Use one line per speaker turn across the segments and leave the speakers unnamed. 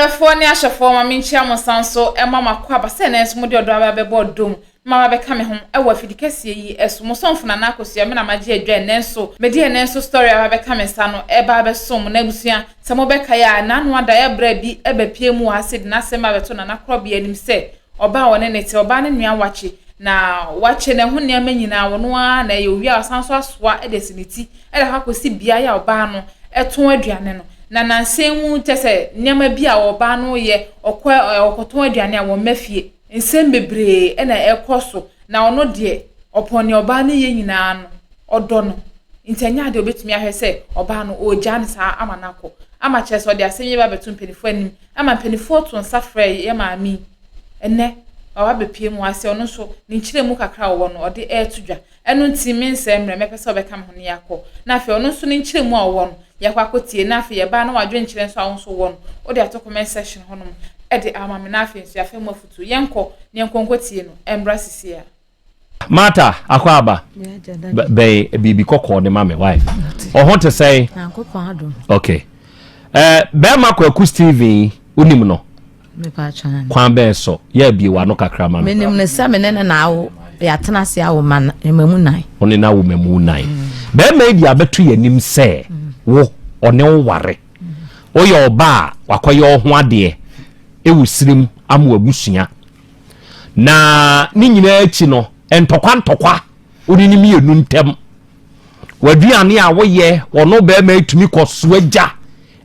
Adɔfoɔ ne ahwɛfoɔ ma menkyia mo nsan so ma mo akɔ aba sɛ ɛnɛ nso mode ɔdɔ aba bɛbɔ ɔdɔ mu ma wabɛka me ho wɔ afidi kɛseɛ yi so. Mo somfo Nana Akosua, me na magye adwa ɛnnɛ nso. Mede ɛnnɛ nso story a wabɛka me nsa no ɛreba abɛsom mo. Na abusua, sɛ mobɛkae a, n'ano ada ɛberɛ bi bɛpue mu wɔ ha sɛ de n'asɛm abɛto Nana Korɔbea anim sɛ ɔbaa a ɔne no te, ɔbaa no noa wakye, na wakye na ɛho nneɛma nyinaa ɔno ara na ɛyɛ. Ɔwie a, ɔsan nso asoa de asi ne ti de akɔ akɔsi beaeɛ a ɔbaa no tɔn aduane no. Na nnansa yi mu kyerɛ sɛ nneɛma bi a ɔbaa no yɛ, ɔkɔ ɔkɔtɔn aduane a wɔmma fie. Nsɛm bebree na ɛrekɔ so, na ɔno deɛ, ɔpɔn nea ɔbaa no yɛ nyinaa no, ɔdɔ no. Nti ɛnyɛ adeɛ a ɔbɛtumi ahwɛ sɛ ɔbaa no, ɔregyaa no saa ama no akɔ. Ama kyerɛ sɛ ɔde asɛm yi ba abɛto mpanimfoɔ anim, ama mpanimfoɔ to nsa frɛ yɛn maame yi. Ɛnnɛ, waba abɛpue mu ha sɛ ɔno nso, ne nkyerɛmu kakra a ɔwɔ no, ɔde reto dwa. Ɛno nti mensɛe mmerɛ, mɛpɛ sɛ ɔbɛka me ho na yɛakɔ. Na afei ɔno nso ne nkyerɛmu a ɔwɔ no, yɛakɔ akɔtie. Na afei yɛba a na w'adwenkyerɛ nso a wo nso wowɔ no, wode ato comment section hɔnom de ama me. Na afei nso yɛafa mu afotuo. Yɛnkɔ na yɛnkɔ nkɔtie no. Ɛmmra sisi a.
Martha, Akwaaba, bɛn biribi kɔkɔɔ de ma me, why? Ɔho te sɛn? Okay. Eh, bɛrima Kwaku Steven, wonim no? Kwan bɛn so? Yɛ abie w'ano kakra ma me.
Menim no sɛ me ne no na awo, yɛatena ase awo ma mmamu nan.
Wo ne no awo mmamu nan. Bɛrima yi de abɛto yɛn anim sɛ wo, ɔne wo ware. Woyɛ ɔbaa a wakɔyɛ wo ho adeɛ wɔ serem ama w'abusua. Na ne nyinaa akyi no, ntɔkwa ntɔkwa wo ne no mmienu ntam. W'aduane a woyɛ, ɔno bɛrima yi tumi kɔsoa gya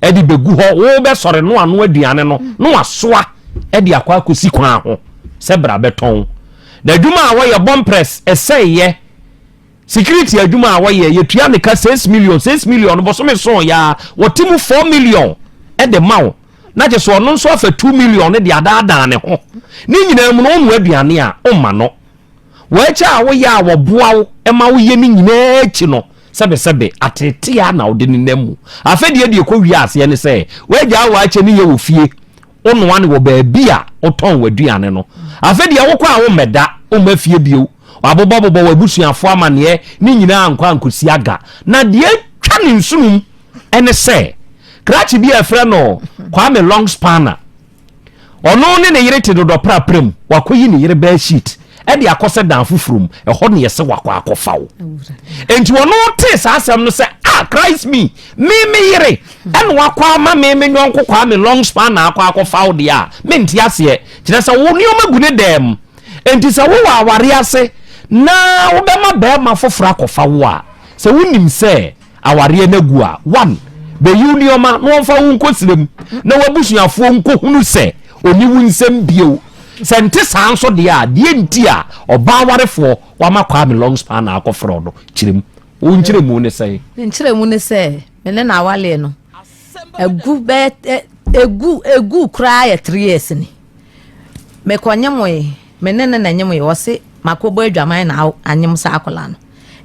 de bɛgu hɔ, wobɛsɔre no ano aduane no na wasoa de akɔ akɔsi kwan ho sɛ bra bɛtɔn. Na adwuma a wɔyɛ bɔmprɛs ɛsɛeɛ, security adwuma a wɔyɛ yɛtua ne ka 6 million, 6 million no bosome so yɛ a wɔte mu 4 million de ma wo na kyɛ sɛ ɔno nso afa 2 million no de adaadaa ne ho. Ne nyinaa mu no wonoa aduane a womma no. W'akyi a woyɛ a wɔboa wo ma woyɛ ne nyinaa akyi no, sɛbesɛbe, ateetee ara na wode nenam mu. Afei deɛ deɛ ɛkɔwie aseɛ ne sɛ, woagyaa w'akyɛ ne yɛ wɔ fie, wonoa no wɔ baabi a wotɔn w'aduane no. Afei deɛ wokɔ a wommɛda, womma fie bio. Wabobɔbobɔ w'abusuafoɔ amanneɛ, ne nyinaa ankɔ ankɔsi aga. Na deɛ atwa ne nsonom ne sɛ, krakye bi a yɛfrɛ no Kwame Longspanner, Ɔno ne ne yere te dodɔprapra mu, wakɔyi ne yere bed sheet de akɔ sɛ dan foforɔ mu, ɛhɔ ne yɛsɛ wakɔ akɔfa wo. Enti ɔno tee saa asɛm no sɛ, ah, Christ me, me me yere, ɛna wakɔ ama me me nyɔnko Kwame Longspan na akɔ akɔfa wo deɛ a, mente aseɛ. Kyerɛ sɛ wo nneɛma gu ne dan mu. Enti sɛ wowɔ awareɛ ase na wobɛma barima foforɔ akɔfa wo a, sɛ wonim sɛ awareɛ no agu a, one, bɛyi wo nneɛma na wɔmfa wo nkɔ serem na w'abusuafoɔ nkɔhunu sɛ ɔni wo nsam bio. Sɛ nte saa nso deɛ a, deɛ nti a ɔbaa warefoɔ wama Kwame Longspan na akɔfrɛ wo no, kyerɛ mu. Wo nkyerɛmu ne sɛn?
Me nkyerɛmu ne sɛ, me ne no awareɛ no agu bɛyɛ, ɛgu, ɛgu koraa yɛ 3 years ni. Mekɔnyemoe, me ne no na nyemoe, ɔse makɔbɔ adwaman na anyem saa akwadaa no.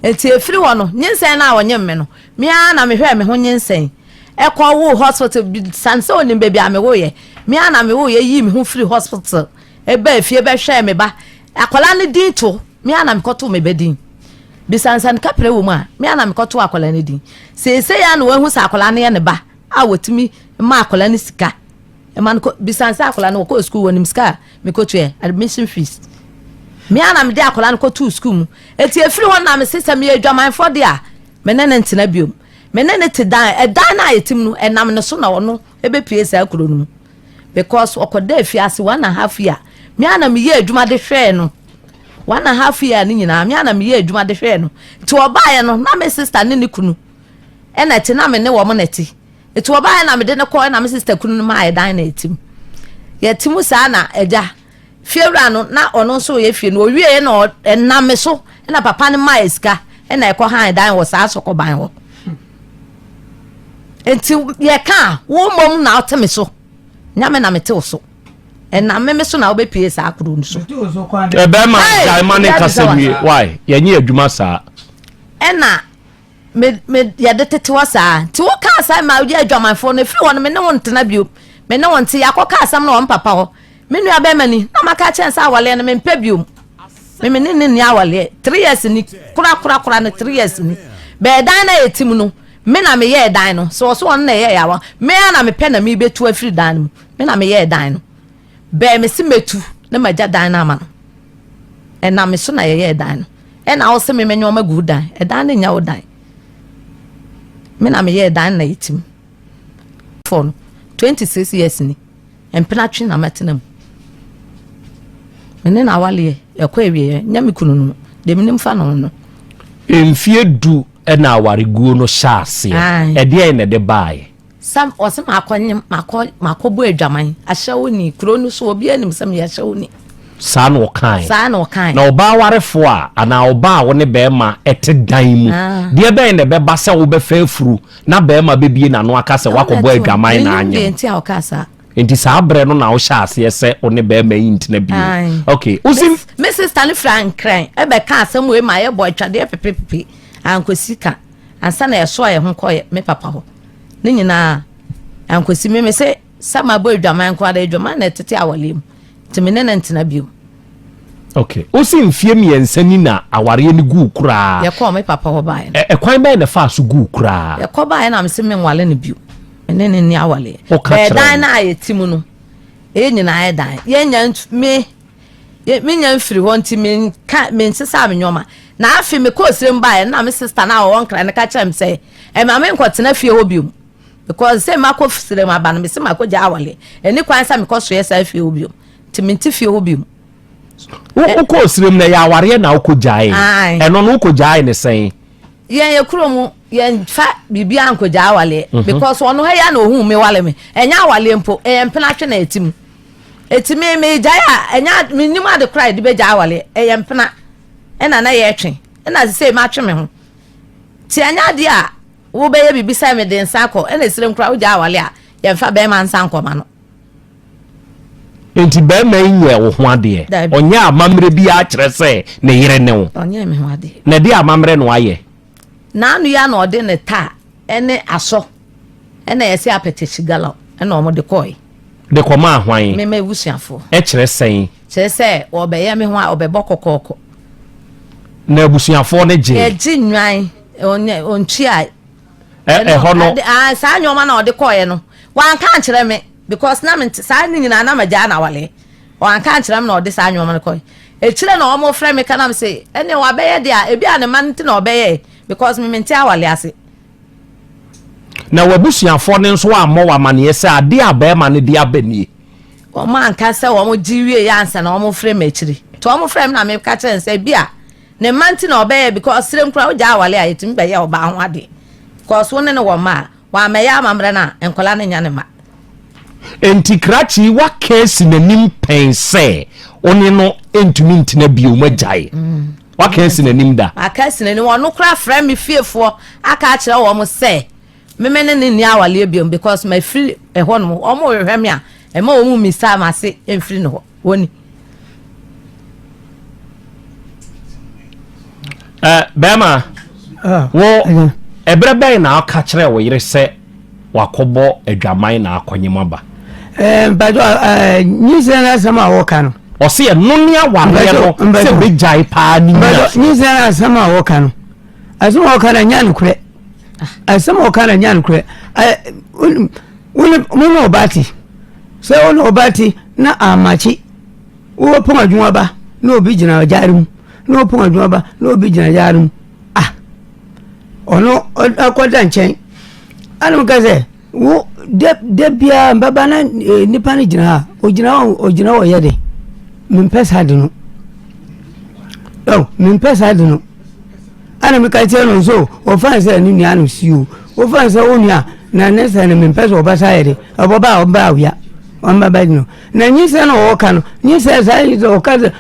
Enti ɛfiri hɔ no, nyinsɛn no a ɔnyem me no, me ara na mehwɛɛ me ho nyinsɛn kɔ woo hospital, sane sɛ ɔnim baabi a mewoeɛ, me ara na mewoeɛ yii me ho firi hospital baa fie bɛhwɛɛ me ba. Akwadaa no din to, me ara na mekɔtoo me ba din. Bisa no sɛ ne kaprɛ wɔ mu a, me ara na mekɔtoo akwadaa no din. Seesei ara na wahu sɛ akwadaa no yɛ ne ba a wɔtumi ma akwadaa no sika. Ɛma no kɔ bisa no sɛ akwadaa no wɔkɔɔ sukuu wɔnim sika a mekɔtuaɛ admission fees. Me ara na mede akwadaa no kɔtoo sukuu mu. Eti efiri hɔ na mese sɛ meyɛ adwamanfoɔ deɛ a me ne no ntena biom. Me ne no te dan ɛdan no a yɛte mu no ɛnam ne so na ɔno ɛbɛpue saa kuro no mu because ɔkɔda afiase 1½ year. Me ara na meyɛ adwuma de hwɛɛ no 1½ year no nyinaa me ara na meyɛ adwuma de hwɛɛ no. Nti ɔbaeɛ no na me sister ne ne kunu ɛna ɛte na me ne wɔn na ɛte. Nti ɔbaeɛ na mede no kɔɔ na me sister kunu no maa yɛdan na yɛte mu. Yɛte mu saa na agya fiewura no na ɔno nso yɛ fie no ɔwieɛ na ɛnam me so na papa no maa yɛ sika na ɛkɔ han dan wɔ saa sɔkɔban hɔ. Nti yɛka a wo mmom na wote me so nyame na mete wo so ɛnam me me so na wobɛpie saa kuro no so.
Ɛbɛma gyae ma ne nkasa nwie why yɛnyɛ adwuma saa.
Ɛna me me yɛde tete hɔ saa nti wo kaa saa ma yɛ adwamanfoɔ no efiri hɔ no me ne wo ntena bio me ne wo nte yɛakɔ kaa asɛm no wɔ mpapa hɔ me nua bɛrima ni na maka kyɛn sɛ awaleɛ no mempɛ bio me me ne ne ni awaleɛ 3 years ni kora kora kora no 3 years ni bɛɛ dan na yɛtim no. Me na meyɛɛ dan no. Sɛ ɔso ɔno na ɛyɛɛ awa. Me ara na mepɛ na merebɛtu afiri dan no mu. Me na meyɛɛ dan no. Bɛɛ mese mɛtu na magya dan no ama no. Ɛnam me so na yɛyɛɛ dan no. Ɛna wo se me mɛnyɛ ɔma gu wo dan. Ɛdan no nyɛ wo dan. Me na meyɛɛ dan no na yɛtim. For no, 26 years ni. Mpena twe na mɛtena mu. Me ne no awaleɛ, ɛkɔ awieɛ, nyɛ me kunu no, deɛ menim fa no ho no.
Mfie du na awareguo no hyɛ aseɛ. Ɛdeɛn na ɛde baeɛ?
Sɛ ɔsɛ makɔ nyem makɔ makɔbɔ adwaman ahyɛwoni kuro no so obi anim sɛ meyɛ ahyɛwoni.
Saa na ɔkae.
Saa na ɔkae.
Na ɔbaa warefoɔ a anaa ɔbaa a wo ne bɛrima ɛte dan mu ah. deɛ bɛn na ɛbɛba sɛ wobɛfa afuru na bɛrima bɛbie n'ano aka sɛ wakɔbɔ adwaman na anyem.
Menim deɛ nti a ɔkaa saa.
Nti saa berɛ no na wohyɛ aseɛ sɛ wo ne bɛrima yi ntena bio. Okay. Wosi.
Me sister no firi Ankran ɛbɛka asɛm wei ma yɛbɔ atwadeɛ pepepepe ankosi ka ansa na yɛsoa yɛn ho kɔɛ me papa hɔ. Ne nyinaa ankosi me me se sɛ mabɔ adwaman nko ara adwaman na ɛtete awaleɛ mu nti me ne no ntena bio.
Okay. Wosi mfie mmiɛnsa ni na awareɛ no guu koraa.
Yɛkɔɔ me papa hɔ baeɛ no.
Ɛkwan bɛn na ɛfaa so guu koraa?
Yɛkɔ baeɛ na mese menwale no bio. Me ne no nni awaleɛ.
Woka kyerɛɛ no?
Bɛɛ dan no a yɛte mu no, ɛyɛ nyinaa yɛ dan. Yɛnya me menya mfiri hɔ nti menka mensesaa me nneɛma. Na afei mekɔɔ sirem baeɛ na me sister no a ɔwɔ Nkran no ka kyerɛɛ me sɛ ɛma menkɔtena fie hɔ bio. Because sɛ makɔ sirem aba no mese makɔgya awaleɛ. Ɛni kwan sɛ mekɔ soɛ saa fie hɔ bio. Nti mente fie hɔ bio.
Wokɔɔ sirem na ɛyɛ awareɛ na wokɔgyae? Ɛno no wokɔgyae ne sɛn?
Yɛn yɛ kuro mu yɛn fa biribiara nkɔgya awaleɛ mhm. because ɔno ha ya na ohun mi wale mi ɛnyɛ awaleɛ mpo ɛyɛ mpena atwe na ɛti mu ɛti mi mi gyae a ɛnyɛ mi nim ade kora yɛde bɛgya awaleɛ ɛyɛ mpena ɛna na yɛtwe ɛna sɛ ma atwe me ho ti ɛnyɛ adeɛ a wobɛyɛ biribi sɛ mede nsa akɔ ɛna esire nkora wogya awale a yɛmfa bɛrima nsa nkɔma no.
Enti barima yi nyɛɛ wo ho adeɛ? Ɔnyɛɛ amammerɛ biara kyerɛ sɛ ne yere ne wo?
Ɔnyɛɛ me ho adeɛ.
Na ɛdeɛ amammerɛ na wayɛ?
N'ano yi ara na ɔde ne taa ne asɔ ɛna yɛse apɛtɛkyi galɔn ɛna wɔn de kɔɔe.
De kɔmaa hwan?
Me m'abusuafoɔ.
Ɛkyerɛ sɛn?
Kyerɛ sɛ wɔbɛyɛ me ho a ɔbɛbɔ kɔkɔɔkɔ.
Na abusuafoɔ no gyee?
Yɛgye nnwan, ɔntua.
Ɛhɔ no.
Saa nneɛma na ɔde kɔɔeɛ no, wanka ankyerɛ me. Because na mente saa ne nyinaa na magyaa no awale. Wanka ankyerɛ me na ɔde saa nneɛma no kɔe. Akyire na wɔn frɛ me ka na me se ɛnneɛ wabɛyɛ deɛ a ebi a ne mma no nti na ɔbɛyɛɛ because me mente awale ase.
Na w'abusuafoɔ no nso ammɔ wo amaneɛ sɛ adeɛ a barima no de aba nie?
Wɔn anka sɛ wɔn gye wieɛ ansa na wɔn frɛ me akyire. Nti wɔn frɛ me na meka kyerɛ no sɛ ebi a ne mma nti na ɔbɛyɛ because serem koraa wogyaa awale a yɛtumi bɛyɛ ɔbaa ho adeɛ because wo ne no wɔ mma a Wammɛyɛ amammerɛ no a, nkwadaa no nnya ne mma.
Enti krakye yi woaka asi n'anim pɛn sɛ wo ne no ntumi ntena bio, moagyae? Woaka asi n'anim da?
Maka asi n'anim. Ɔno koraa frɛ me fiefoɔ aka akyerɛ wɔn sɛ me me ne no nni awaleɛ biom because mafiri ɛhɔ nom. Wɔn rehwehwɛ me a, ɛma wɔn mmisa m'ase mfiri ne hɔ. Wɔni.
Eh, bɛrima ah, wo ɛberɛ bɛn na aka kyerɛ wo yere sɛ wakɔbɔ adwaman na akɔnyem aba
eh, mpakyɛ eh, nyinsɛn no asɛm a wɔka no
ɔse ɛno ne awareɛ no sɛ bɛgyae paa ne nyina
nyinsɛn no asɛm a wɔka no asɛm a wɔka no ɛnyɛ nokorɛ asɛm a wɔka no ɛnyɛ nokorɛ wo ne ɔba te sɛ wo ne ɔba te na amakye wopɔn adwuma ba na obi gyina gyaare mu na wopɔn adwuma ba na obi gyina gyaare mu ah ɔno akɔda nkyɛn ɛna mo ka sɛ wo da da biara mbɛba na eh, nipa no gyina ha ogyina hɔ ogyina hɔ yɛ de mempɛ saa de no ɛw mempɛ saa de no ɛna meka kyerɛ no nso ɔfa sɛ ne nua no si o ɔfa sɛ wo nua na ne sɛ no mempɛ sɛ ɔbɛsa yɛ de ɔbɛba a ɔbɛba awia ɔmbɛba no na nyinsɛn na ɔka no nyinsɛn saa nyinsɛn ɔka sɛ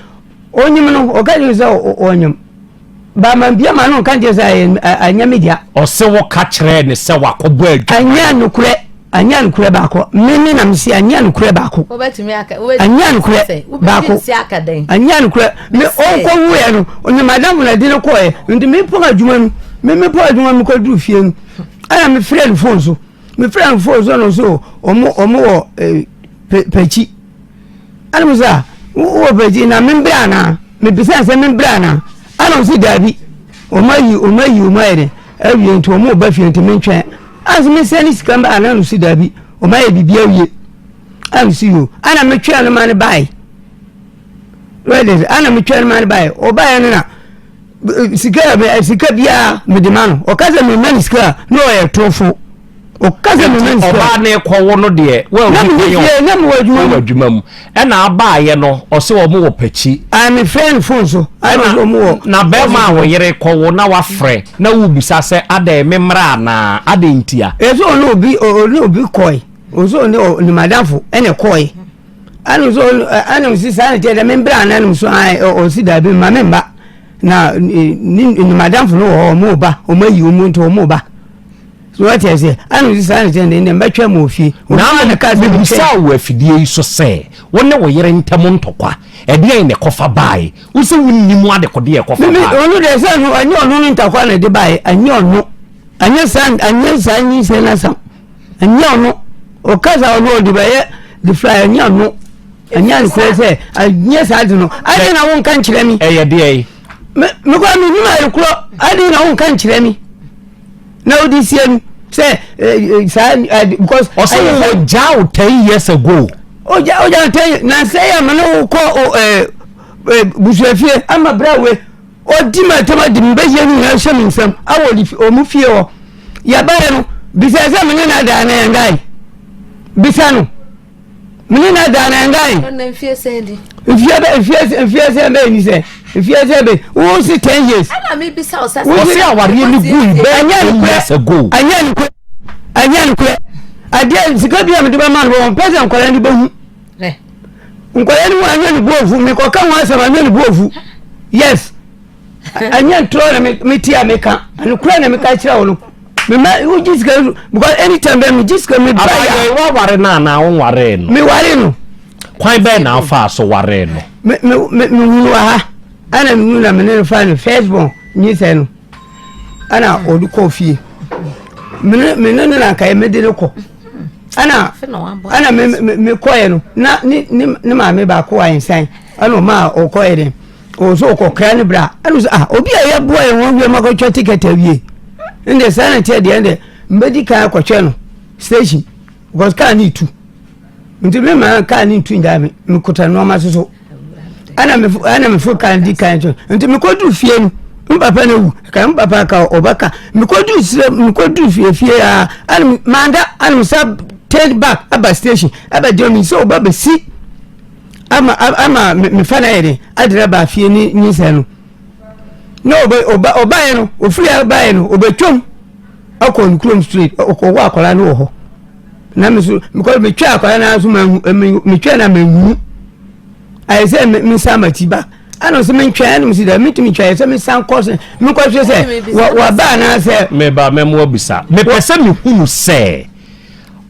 ɔnyim no ɔka kyerɛ sɛ ɔnyim baama bia ma no nka nkyerɛ sɛ anyɛ me dea.
Ɔse wo ka kyerɛɛ ne sɛ wakɔbɔ adwaman.
Anyɛ nokorɛ anyɛ nokorɛ baako me me na mese anyɛ nokorɛ baako anyɛ nokorɛ baako anyɛ nokorɛ me ɔnkɔ wuiɛ no ɔne madam na de no kɔɛ nti me pɔn adwuma no me me pɔn adwuma no kɔduru fie no ɛna me frɛ no phone so. Mefrɛ no fon so no so ɔmo ɔmo wɔ eh, pɛkyi. Ɛna mo sɛ ah, wowɔ pɛkyi na membrɛ anaa? Mebisa sɛ membrɛ anaa? Ɛna ɔsi daabi. Ɔmo ayi ɔmo ayi ɔmo ayɛ dɛ. awie nti wɔn ba fie nti mentwɛn. Anso mesɛn ne sika mba ana no si daabi wɔn ayɛ biribi awie. Ana si yo ana metwɛn no ma no bae. Wɛde ana metwɛn no ma no bae ɔbaeɛ no na sika sika biara mede ma no ɔka sɛ mema no sika a na ɔyɛ torofo. Ɔka sɛ mema no sika.
Ɔbaa no rekɔwo no deɛ
na mewɔ fie na mewɔ adwuma mu.
Adwuma mu ɛna abaayɛ no ɔsɛ wɔn wɔ pɛkyi.
A mefrɛ no phone so ɛna ɔsɛ wɔn wɔ.
Na bɛrima a wɔyere kɔwo na wafrɛ na wobisa sɛ adɛn me mmra anaa adɛn ntia.
Ɛsɛ ɔne obi ɔne obi kɔe ɔsɛ ɔne ne madamfo ɛna kɔe ɛna ɔsɛ ɛna ɔsi saa na kyerɛ dɛ me mbra anaa ɛna ɔsɛ ɔsi daabi ma me mba na ne ne madamfo no wɔ hɔ ɔmo ba ɔmo ayi ɔmo nti ɔmo ba. So wate aseɛ? Ana ɔsi saa na kyerɛ ne mbɛtwɛn mu wɔ fie.
Na mebisa wo afidie yi so sɛ, wo ne wo yere ntam ntɔkwa, ɛdeɛn na ɛkɔfa baeɛ? Wo sɛ wonnim adekodeɛ a ɛkɔfa baeɛ.
Ɔno deɛ sɛ no, ɛnyɛ ɔno ne ntakwa na ɛde baeɛ, ɛnyɛ ɔno. Ɛnyɛ saa, ɛnyɛ saa nyinsɛn no asɛm. Ɛnyɛ ɔno. Ɔkasa ɔno ɔde bɛyɛ de fly, ɛnyɛ ɔno. Ɛnyɛ nokorɛ sɛ, ɛnyɛ saa de no. Adɛn na wonka nkyerɛ me?
Ɛyɛ deɛ?
Mekɔ menim adekorɔ, adɛn na wonka nkyerɛ me? Na wode sie no sɛ eh, eh, saa eh, because.
Ɔsɛ wo gya wo 10 years ago.
Ogya ogya 10 na sɛ yɛ ama ne wo kɔ ɛɛ busuafie ama bra we ɔdi ma tɛm adi mbɛyɛ ne nyinaa hyɛ me nsam awɔ ne ɔmo fie hɔ yɛbaeɛ no bisa sɛ me ne no adaa na yɛndae bisa no. Mene na da na ngan.
Ɛna mfie sɛn di.
Mfie bɛ mfie mfie sɛn bɛ ni sɛ mfie sɛn bɛ wo si 10 years.
Ɛna mi bisa o sɛ.
Wɔsi awareɛ ni gu yi bɛ 10 years ago.
Ɛnyɛ nukurɛ ɛnyɛ nukurɛ adeɛ sika bi a mi de bɛ ma no wɔn pɛ sɛ nkɔla ni bɛ hu. Nkɔla ni hu anyɛ ne bu ofu mi kɔ ka ho asɛm anyɛ ne bu ofu yes. Ɛnyɛ ntorɔ na me ti a meka nokorɛ na meka kyerɛ wo no mema wogye sika because anytime bɛ megye sika me ba
ya waware no anaa wonwaree no?
Meware no.
Kwan bɛn na wofaa so waree no?
Mehunu wɔ ha ɛna mehunu na mene no fa no first born nyinsɛn no ɛna ɔde kɔɔ fie mene ne na nkaeɛ mede no kɔ ɛna ɛna mekɔɛ no na ne ne maame baako a nsan ɛna ɔma ɔkɔɛ dɛn Ɔwɔ sɛ ɔkɔkra ne bra. Ɛna sɛ ah obi a yɛboa yɛn ho awie ma kɔtwa ticket awie. Ɛnde saa na ɛteɛ deɛ ɛnde mbɛdi kan akɔhwɛ no station because kaa ne tu. Nti me maa kaa ne ntu ngyaa me mekuta nneɛma soso. Ɛna me ɛna me fo kaa di kan so. Nti mekɔduru fie no m papa no awu ka m papa ka ɔbɛka mekɔduru sire mekɔduru fie fie a ɛna manda ɛna me sa turn back aba station ɛbɛgyina mi sɛ ɔba bɛsi ama ama mefa no ayɛ den adrɛ ba fie ne nyinsɛn no na ɔbɛ ɔba ɔbaeɛ no ofiri abaeɛ no ɔbɛtwam akɔ ne kurom straight ɔkɔwɔ akwadaa no wɔ hɔ na me so because metwa akwadaa no ara so ma metwa na manhunu ayɛ sɛ me nsa ma ti ba ɛna sɛ mentwa ɛna mesi dɛ metumi twa ayɛ sɛ mesan kɔ sɛ mekɔhwɛ sɛ waba anaasɛ
meba mɛmoa bisa mepɛ sɛ mehunu sɛ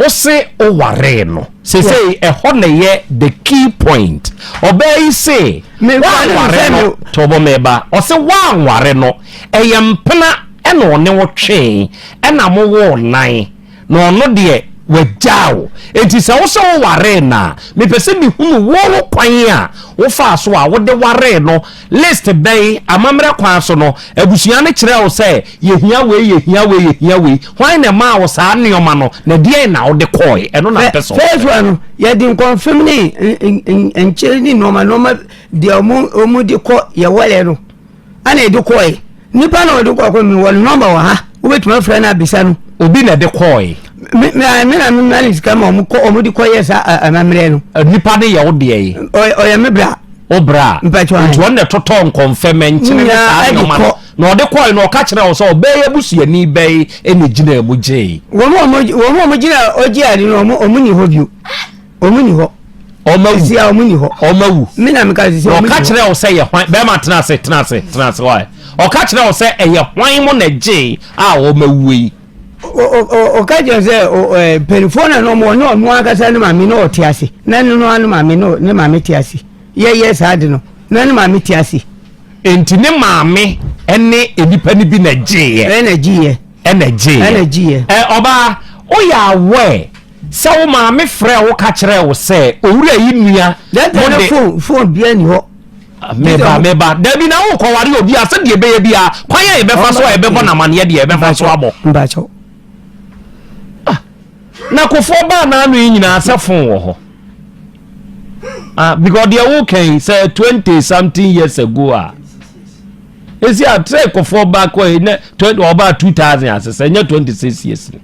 Wose wowaree no sesei ɛhɔ na ɛyɛ the key point. Ɔbaa yi se woanware no tobo meba ɔse woanware no ɛyɛ mpena ɛna ɔne wo twee ɛna mowoo nan na ɔno deɛ wagyaa wo enti sɛ wose wowaree no a mepɛ sɛ mehunu wo wo kwan a wofaa so a wode waree no List bɛn, amammerɛ kwan so no, abusua no kyerɛɛ wo sɛ, Yɛhia wei, yɛhia wei, yɛhia wei? Hwan na ɛmaa wo saa nneɛma no, na deɛn na wode kɔɔe? Ɛno na mepɛ sɛ
wokyerɛ. First one no, yɛde nkɔmfem ne nkyere ne nneɛma nneɛma deɛ wɔn de kɔ yɛ wɔlɛ no, ɛna yɛde kɔɔe. Nipa na ɔde kɔ kɔ mi wɔ ne nɔmba wɔ ha, wobɛtumi afrɛ no abisa no.
Obi na ɛde kɔɔe.
Me me me na me ma ne sika ma wɔn kɔ wɔn de kɔ yɛ saa amammerɛ no.
Nipa no yɛ wo deɛ yi.
Ɔyɛ me bra.
Wo bra.
Mpakyɛ
Nti ɔno na ɛtotɔɔ nkɔmfɛmɛ, nkyene ne saa nneɛma no. Na ɔde kɔe no, ɔka kyerɛɛ wo sɛ ɔbaa yi abusuani bɛn na ɛgyinaa mu gyee?
Wɔn a wɔn wɔn a wɔgyina ɔgye ade no, wɔn wɔn ni hɔ bio. Wɔn ni hɔ.
Wɔn awu.
Sisi a wɔn ni hɔ.
Wɔn awu.
Me na meka sisi wɔn ni hɔ.
Na ɔka kyerɛɛ wo sɛ yɛ hwan? Bɛrima tena ase, tena ase, tena ase hɔ. Ɔka kyerɛɛ wo sɛ ɛyɛ hwan mo na ɛgyee a wɔn awuo yi?
Ɔka kyerɛ sɛ mpanimfoɔ na na ɔmo ɔne ɔno ankasa ne maame na ɔte ase na ne no ano maame na ne maame te ase yɛyɛ saa de no na ne maame te ase.
Nti ne maame ne nnipa no bi na gyeeɛ.
Ɛna gyeeɛ.
Ɛna gyeeɛ.
Ɛna gyeeɛ.
Ɛ ɔbaa woyɛ aware sɛ wo maame frɛ wo ka kyerɛ wo sɛ owura yi nua
mo de. Phone phone bia ni hɔ.
Meba, meba. Dabi na wokɔware obi a sɛdeɛ ɛbɛyɛ biara kwan a yɛbɛfa so a yɛbɛbɔ no amaneɛ deɛ yɛbɛfa so abɔ.
Mpakyɛw.
Ah, na kofoɔ baa n'ano yi nyinaa sɛ fon wɔ hɔ. Ah, because deɛ woka yi sɛ 20 something years ago a ɛsi a trɛ kofoɔ ba kɔ yi na 20 ɔbaa 2000 ase sɛ ɛnyɛ 26 years ni.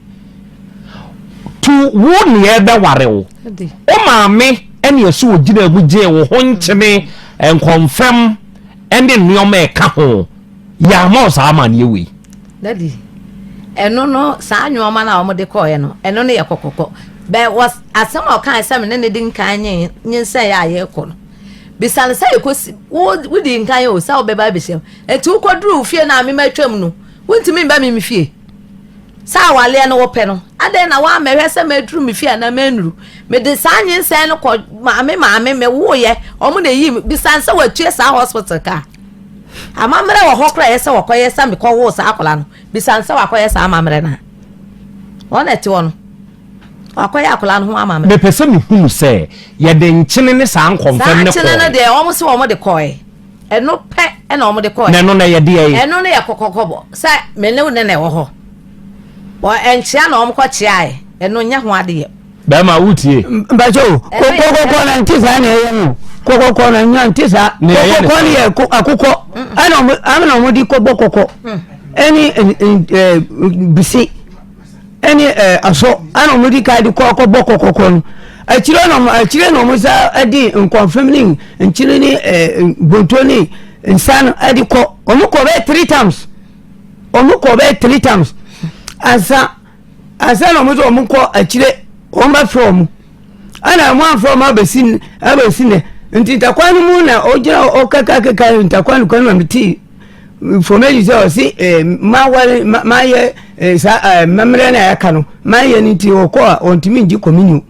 To wo neɛ ɛbɛware wo. Wo maame ɛne ɛso ogyina mu gyee wo ho nkyene nkɔmfɛm ɛne nneɛma ɛka ho yɛ ama wo saa amaneɛ wei.
Daddy, ɛno no saa nneɛma no a wɔde kɔɔɛ no ɛno no yɛ kɔkɔkɔ bɛ wɔ asɛm a ɔkae sɛ me ne ne di nkan nye nyinsɛn yɛ a yɛrekɔ no bisa no sɛ yɛkɔsi wo wodi nkan o sɛ wobɛba abɛhyia mu nti wokɔduru wo fie no a mema atwam no wontumi mba me me fie Sɛ awaleɛ no wopɛ no, adɛn na woammɛhwɛ sɛ maduru me fie anaa mannuru? Mede saa nyinsɛn no kɔ maame maame mewoeɛ, wɔn na ɛyii me. Bisa no sɛ watua saa hospital ka. Amammerɛ wɔ hɔ koraa ɛyɛ sɛ wɔkɔyɛ sɛ mekɔwoo saa akwadaa no. Bisa no sɛ wakɔyɛ saa amammerɛ no a. Wɔn na ɛte hɔ no. Wakɔyɛ akwadaa no ho amammerɛ.
Mepɛ sɛ mehunu sɛ yɛde nkyene ne saa nkɔmfɛm
Saa
no
nkyene no
kɔɔe.
deɛ wɔn se wɔn de kɔɔe. Ɛno pɛ na wɔde kɔɛ.
Na ɛno na ɛyɛ deɛn?
Ɛno no yɛ kɔkɔkɔbɔ sɛ me ne wo ne na ɛwɔ hɔ. Wɔ nkyea na wɔn kɔ kyeaɛ. Ɛno nyɛ ho adeyɛ.
Bɛrima wotie?
Mpakyɛ o, kɔkɔkɔ na nte saa na ɛyɛ no. Kɔkɔkɔ na nya nte saa. Kɔkɔkɔ no yɛ akokɔ. Ɛna wɔn ɛna wɔn de kɔbɔ kɔkɔ. Ɛne bisi. ɛne ɛɛ asɔ ɛna wɔn di kan de kɔ akɔbɔ kɔkɔkɔ no akyire na wɔn akyire na wɔn sa ɛde nkɔnfɛm ne nkyene ne ɛɛ bonto ne nsa no ɛde kɔ wɔn kɔ bɛyɛ three times wɔn kɔ bɛyɛ three times ansa ansa na wɔn sɛ wɔn kɔ akyire wɔn bɛ fɛ wɔn ɛna wɔn afɛ wɔn abɛsi abɛsi nɛ nti ntakwa no mu na ɔgyina ɔkaka keka ntakwa no kwan na ti. information sɛ ɔse eh, maware mayɛ eh, saa eh, mmammerɛ no a ɛka no mayɛ no nti ɔkɔ a ɔntumi ngye communion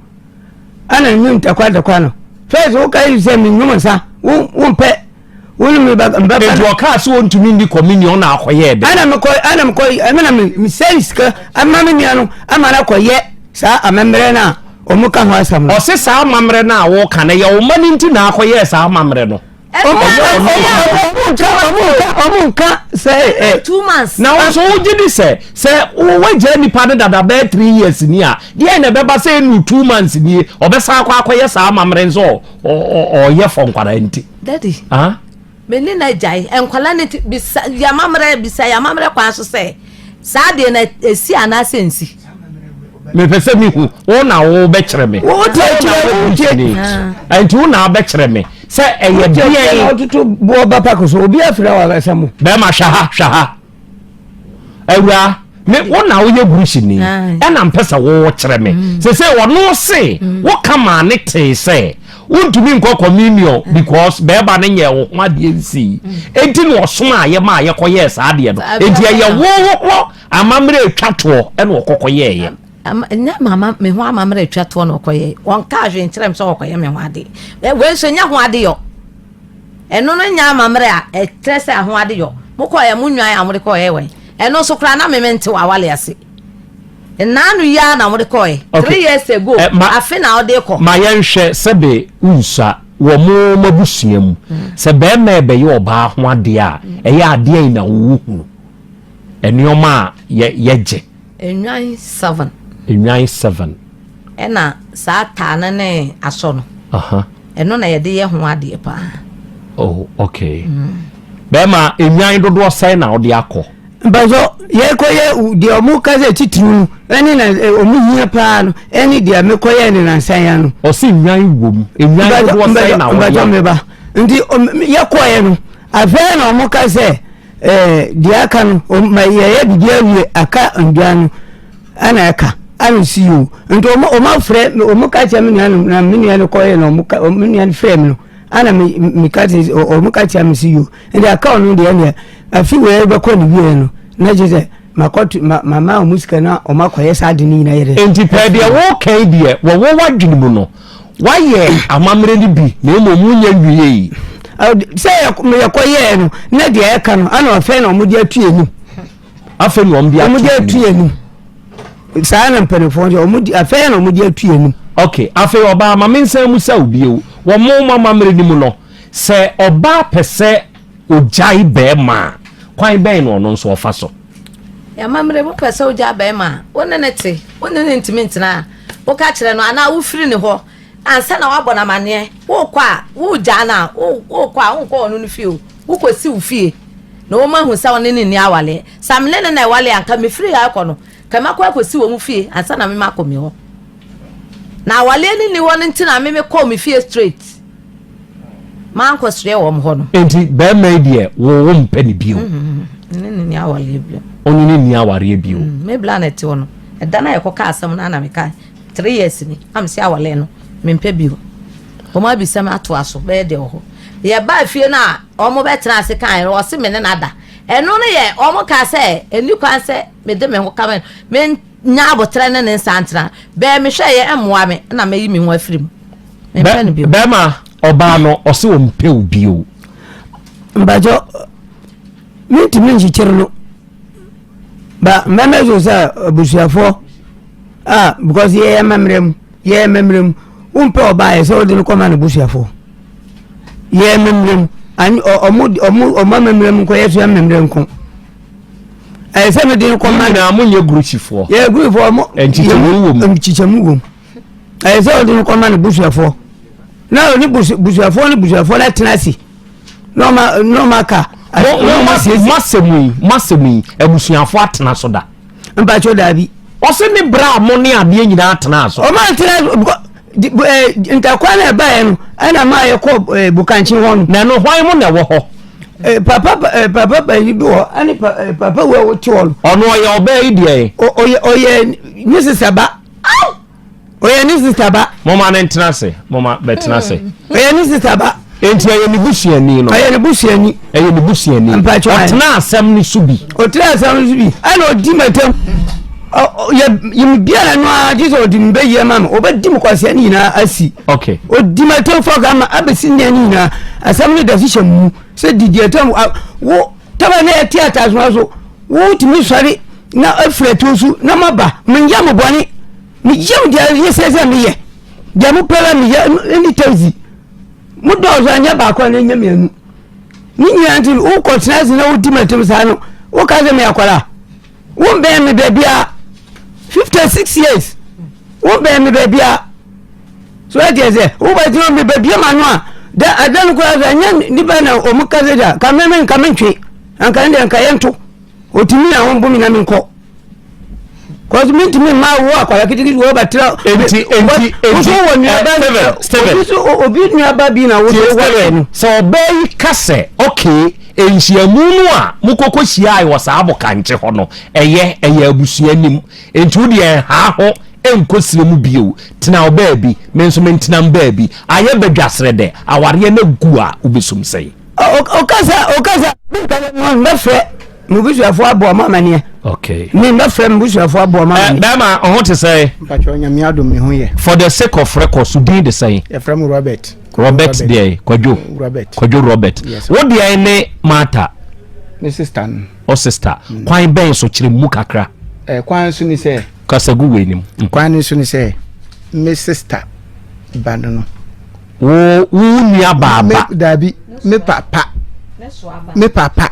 ɛna nwu ntakwa ntakwa no first woka yi sɛ menom nsa wompɛ wone me ba
nti ɔkaa sɛ ɔntumi nni communion na akɔyɛɛ dɛ
ɛna mekɔ ɛna mekɔ ɛna mesɛn sika ama me nua no ama no akɔyɛ saa amammerɛ no a ɔmo ka ho asɛm no
ɔse saa amammerɛ no a woka no yɛ wo ma no nti na akɔyɛɛ saa amammerɛ no
Ɔmo nka sɛ ɛ.
Two months.
Na wɔn nso wogye di sɛ sɛ wagya nipa no dada bɛyɛ 3 years ni a, deɛ na ɛbɛba sɛ ɛnu 2 months nie ɔbɛsan akɔ akɔyɛ saa amammerɛ nso ɔyɛ fɔ nkwadaa nti.
Daddy. Me ne na gyae nkwadaa no ti bisa yamammerɛ bisa yamammerɛ kwan so sɛ saa deɛ na esi anaasɛ nsi.
Mepɛ sɛ mehu wo na wobɛkyerɛ me. Nti wo na wobɛkyerɛ me sɛ ɛyɛ deɛn.
Ɔtoto boɔ ba pako so obi afira wɔ abɛsɛ mo.
Bɛrima hwɛ ha hwɛ ha awura me wo na woyɛ burusini ɛna mpɛ sɛ wokyerɛ me sɛ sɛ ɔno se woka maa ne tee sɛ wontumi nkɔ communion because bɛrima no nyɛ wo ho adeɛ nsii enti na ɔsom a yɛ maa yɛkɔyɛɛ saa adeɛ no enti ɛyɛ wo wo amammerɛ atwa toɔ ɛna ɔkɔkɔyɛɛyɛ.
Nyɛ mama me ho amammerɛ atwa toɔ na ɔkɔyɛ wɔnka hwee nkyerɛ me sɛ ɔkɔyɛ me ho ade wei nso nyɛ ho ade yɔ ɛno no nyɛ amammerɛ a ɛkyerɛ sɛ ho ade yɔ mokɔyɛ mo nwan a mode kɔyɛ wɛn ɛno nso koraa na meme nte wawale ase nnaano yi ara na mode kɔɛ 3 years ago afe na ɔde kɔ.
Ma yɛnhwɛ sɛbe wonsua wɔ mo mabusua mu sɛ bɛrima ɛbɛyɛ ɔbaa ho adeɛ a ɛyɛ adeɛ yi na wowo hunu nneɛma a yɛgye.
Nnwan seven.
Nnwan seven.
Ɛna saa taa no ne asɔ no. Ɛno na yɛde yɛ ho adeɛ paa.
Oh, okay. Bɛrima, nnwan dodoɔ sɛn na wode akɔ?
Mpatsɔ yɛkɔyɛ deɛ ɔmo ka sɛ titiriw no ɛne na ɔmo hia paa no ɛne deɛ mekɔyɛ ne nansan ya no.
Ɔsi nnwan wom. Nnwan dodoɔ sɛn na wode akɔ?
Mpatsɔ meba. Nti yɛkɔɛ no afei na ɔmo ka sɛ ɛɛ deɛ aka no ma yɛyɛ biribi awie aka ndwan no ɛna ɛka ɛna si yi o nti ɔmo ɔmo afrɛ ɔmo ka kyerɛ me nua no na me nua no kɔyɛ na ɔmo ka me nua no frɛ me no ɛna me me ka kyerɛ ɔmo ka kyerɛ me si yi o nti aka ɔno deɛ ɛneɛ afi wei bɛkɔ ne wie no na kyerɛ sɛ makɔto ma mama ɔmo sika na ɔmo akɔyɛ saa ade no nyinaa yɛ dɛ.
Nti pɛɛ deɛ woka yi deɛ wɔ wo w'adwene mu no woayɛ amammerɛ no bi na mmom wonyɛ nwiei.
Sɛ yɛkɔyɛɛ no na deɛ ɛka no ana afei na ɔmo de atu anim.
Afei na ɔmo de
atu anim. Ɔmo de atu anim. Saa na mpanimfoɔ deɛ ɔmo de afei na ɔmo de atu anim.
Ok, afei ɔbaa ma me nsan mu sa wo bio wɔ mo mo amammerɛ no mu no. Sɛ ɔbaa pɛ sɛ ogyae bɛrima a, kwan bɛn na ɔno nso ɔfa so?
Amammerɛ mu pɛ sɛ wogyaa bɛrima a, wo ne no te, wo ne no ntumi ntena a, woka kyerɛ no anaa wofiri ne hɔ ansa na woabɔ no amanneɛ. Wokɔ a, wogyaa no a, wokɔ a, wonkɔ ɔno no fie o, wokɔsi wo fie na wɔahu sɛ wo ne no nni awaleɛ. Sɛ me ne no na ɛwale a, nka mefiri ha kɔ no, nka makɔ akɔsi wɔn fie ansa na me makɔ me hɔ. Na awaleɛ no nni hɔ no nti na me mekɔɔ me fie straight. Mankɔsoɛ wɔn hɔ no.
Enti bɛrima yi deɛ wo wo mpɛ ne bio.
Mm-hmm. Ne ne ni awareɛ bio.
Ɔne ne ni awareɛ bio.
Mm, me bla na ɛte hɔ no. Ɛda no a yɛkɔka asɛm no ana meka 3 years ni. Na mese awaleɛ no mempɛ bio. Wɔn abisa me atoa so bɛyɛ deɛ wɔ hɔ. Yɛbaa fie no a wɔn bɛtena ase kan no wɔse me ne no ada. Ɛno no yɛ wɔn kaa sɛ ɛni kwan sɛ mede me ho ka me nya aboterɛ ne ne nsa ntena. Bɛɛ mehwɛ yɛ ɛmmoa me na mɛyi me ho afiri mu. Mempɛ no bio.
Bɛrima ɔbaa no ɔse ɔmpɛ wo bio.
Mpakyɛ mentumi nkyekyere no ba mɛmɛ so sɛ abusuafoɔ a because yɛyɛ mɛmmerɛ mu yɛyɛ mɛmmerɛ mu wompɛ ɔbaa yɛ sɛ wode no kɔma no busuafoɔ yɛyɛ mɛmmerɛ mu ɔmo ɔmo ɔmo amammerɛ mu nkɔ yɛ so amammerɛ nko ɛyɛ sɛ mede no kɔma
no. Mo nyɛ gurusifoɔ.
Yɛ gurusifoɔ mo.
Nkyekyɛmu wɔ mu.
Nkyekyɛmu wɔ mu. Ɛyɛ sɛ ɔde no kɔma ne busuafoɔ na ɔne busuafoɔ ne busuafoɔ no atena ase na ɔma na ɔma ka.
Mo asɛm yi mo asɛm yi abusuafoɔ atena so da.
Mpatsɔ daabi.
Ɔsɛ ne bra mo ne adeɛ nyinaa atena so.
Ɔmo atena ntakwa na ɛbaeɛ no ɛna maa yɛkɔ bukankye hɔ no.
Na ɛno hwan mo na ɛwɔ
hɔ. Papa papa panyin bi wɔ ɛne papa wo a wote hɔ no.
Ɔno ɔyɛ ɔbaa yi deɛ.
Ɔyɛ ɔyɛ ne sisa ba. Ɔyɛ ne sista ba.
Moma ne ntena ase moma bɛtena ase.
Ɔyɛ ne sista ba.
Enti ɛyɛ ne busuani no.
Ɔyɛ ne busuani.
Ɛyɛ ne busuani.
Mpatsɔ
ayɛ. Ɔtena asɛm no so bi.
Ɔtena asɛm no so bi. Ɛna ɔdi m'atam. Yɛ yɛ biara no ara gye sɛ ɔdi me bɛyɛ ma me. Ɔbɛdi me kwasia no nyinaa asi.
Okay.
Ɔdi m'atam fɔ ka ma abɛsi nneɛ no nyinaa. Asɛm no da so hyɛ mu sɛ didi atam wo taba na ɛte ataasoma so wotumi sɔre na afiri atuo so na maba menyɛ mo bɔne. Meyam deɛ yɛ sɛ sɛ meyɛ deɛ mopɛ la meyɛ ɛne taxi mo dɔɔso anyɛ baako a na ɛnyɛ mmienu ne nyinaa nti wokɔ tena ase na wodi m'atam saa no woka sɛ meyɛ akwara wombɛn me baabia 56 years wombɛn me baabia so ɛteɛ sɛ wobɛtena me baabia ma no a da ada no koraa sɛ ɛnyɛ nnipa na ɔmo ka sɛ da ka me nka mentwe anka ne deɛ nka yɛnto ɔtumi a wɔmbo me na menkɔ Cause mi ntumi mma wo akwara kitikiti wo bɛtena.
Enti enti enti
wɔ nuaba
Steven Steven
obi so obi nuaba bi na wo so wɔ no.
Sɛ ɔbaa yi ka sɛ okay nhyiamu no a mokɔkɔ hyiae wɔ saa abokankye hɔ no ɛyɛ ɛyɛ abusua nim enti wo deɛ nhaa ho nkɔ srɛ mu bio tena wo baabi me nso mentena m baabi ayɛ badwasrɛ dɛ awareɛ no agu a wobɛsum sɛn.
Ɔkasa ɔkasa mbɛfrɛ. Mo busuafoɔ abɔ ɔmo amaneɛ.
Okay.
Mi mbɛfrɛ mo busuafoɔ abɔ ɔmo amaneɛ.
Bɛrima ɔho te sɛ.
Mpatsɔ nyame adum mi ho yɛ.
For the sake of record so din de sɛn.
Yɛfrɛ mo Robert.
Robert deɛ Kwadwo.
Robert.
Kwadwo Robert.
Yes.
Wo deɛ ne Martha.
Ne sister no.
O sister. Kwan bɛn so kyerɛ mu kakra.
Ɛ kwan so ni sɛ.
Kasa gu wei nim.
Kwan no so ni sɛ me sister ba no no.
Wo wo nua baaba.
Me daabi me papa me papa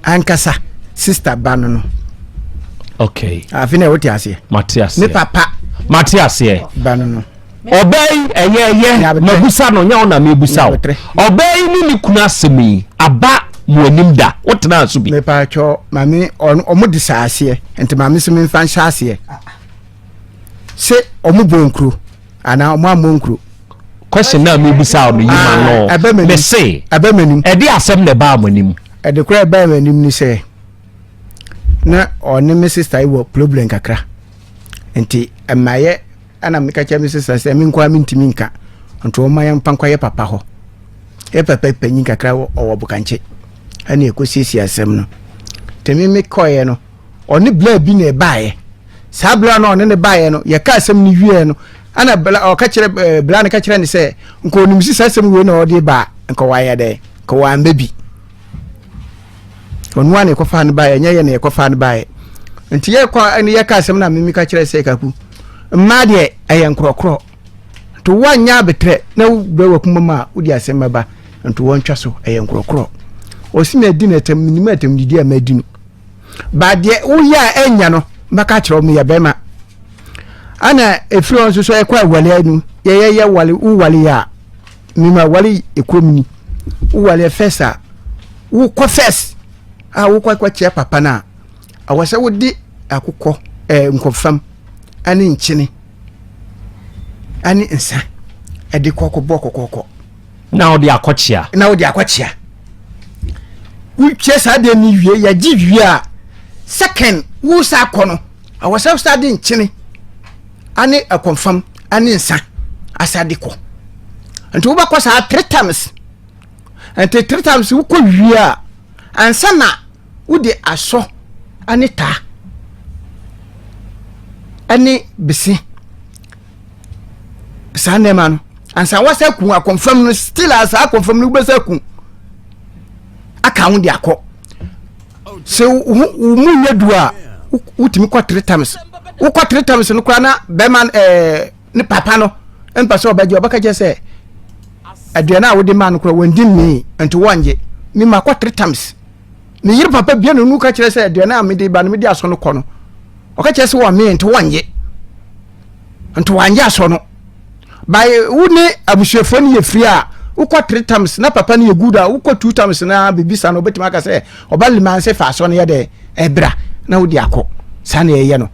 ankasa sister ba no no.
Okay.
Afi na wote aseɛ.
Mate aseɛ.
Me papa.
Mate aseɛ.
Ba no no.
Ɔbaa yi ɛyɛ ɛyɛ mabusa no nyɛ wo na mebusa wo. Ɔbaa yi ne ne kunu asɛm yi aba mo anim da wotena so bi.
Mepatwɔ maame ɔmo de saa aseɛ nti maame so memfa nhyɛ aseɛ. Se ɔmo bɔ nkuro anaa ɔmo ammɔ nkuro.
Question na mebusa wo no yi ma no. Mese ɛde asɛm na ɛbaa mo anim.
Ɛde koraa ɛbaa mo anim ni sɛ na ɔne me sister yi wɔ problem kakra nti ɛmayɛ ɛna meka kyerɛ me sister sɛ me nkoa mentumi nka nti ɔma yɛn mfa nkɔyɛ papa hɔ yɛ papa panyin kakra ɔwɔ bokankye ɛna ɛkɔsiesie asɛm no nti me mekɔeɛ no ɔne bla bi na ɛbaeɛ saa bla no ɔne ne baeɛ no yɛka asɛm no wieɛ no ɛna bla ɔka kyerɛ ɛɛ bla no ka kyerɛ ne sɛ nka onim si saa asɛm wei na ɔde ba nka wayɛ dɛ nka wamba bi ɔno a na ɛkɔfa no baeɛ ɛnyɛ yɛ na ɛkɔfa no baeɛ nti yɛkɔ ɛne yɛka asɛm na mimi ka kyerɛ sɛ kaku mmaa deɛ ɛyɛ nkorɔkorɔ nti woanyɛ abetrɛ na wobrɛ wakuma mu a wode asɛm bɛba. Nti wɔntwa so, ɛyɛ nkorɔkorɔ. Ɔsi na adi na ɛtɛm, menim ɛtɛm didi a madi no. Ba deɛ woyɛ a ɛnya no, mɛka kyerɛ wo meyɛ bɛrima. Ana ɛfiri hɔ nso so ɛkɔ awale no, yɛyɛ yɛ wale, wowale yɛ a, mema awale ɛkurom ni. Wowale first a, wokɔ first a wokɔ kɔkyerɛ papa no a, ɛwɔ sɛ wode akokɔ, ɛɛ nkɔfam ɛne nkyene ɛne nsa ɛde kɔ kɔbɔ kɔkɔkɔ.
Na wode akɔkyea.
Na wode akɔkyea. Wotwa saa deɛ no wie, yɛgye wie a, second wosa akɔ no, ɛwɔ sɛ wosa de nkyene ane ɛkɔmfam ane nsa asa de kɔ. Nti wobɛkɔ saa three times. Nti three times wokɔ wie a, ansa na wode asɔ ane taa ɛne bese saa nneɛma no ansa wasa ku akɔnfam no still a saa akɔnfam no wobɛsa ku aka ho de akɔ sɛ wo mu nyɛ du a wotumi kɔ three times wokɔ three times no koraa na bɛrima ɛɛ ne papa no mpa sɛ ɔbɛgye ɔbɛka kyerɛ sɛ aduane a wode maa no koraa wɔndi mmee nti wɔngye me ma kɔ three times ne yere papa bia no nu ka kyerɛ sɛ aduane a mede ba no mede asɔ no kɔ no ɔka kyerɛ sɛ wɔmmee nti wɔngye nti wɔangye asɔ no by wo ne abusuafoɔ no yɛ firi a wokɔ three times na papa no yɛ good a wokɔ two times na biribi sa no wobɛtumi aka sɛ ɔba limanse fa asɔ no yɛ dɛ ɛbra na wode akɔ saa na ɛyɛ no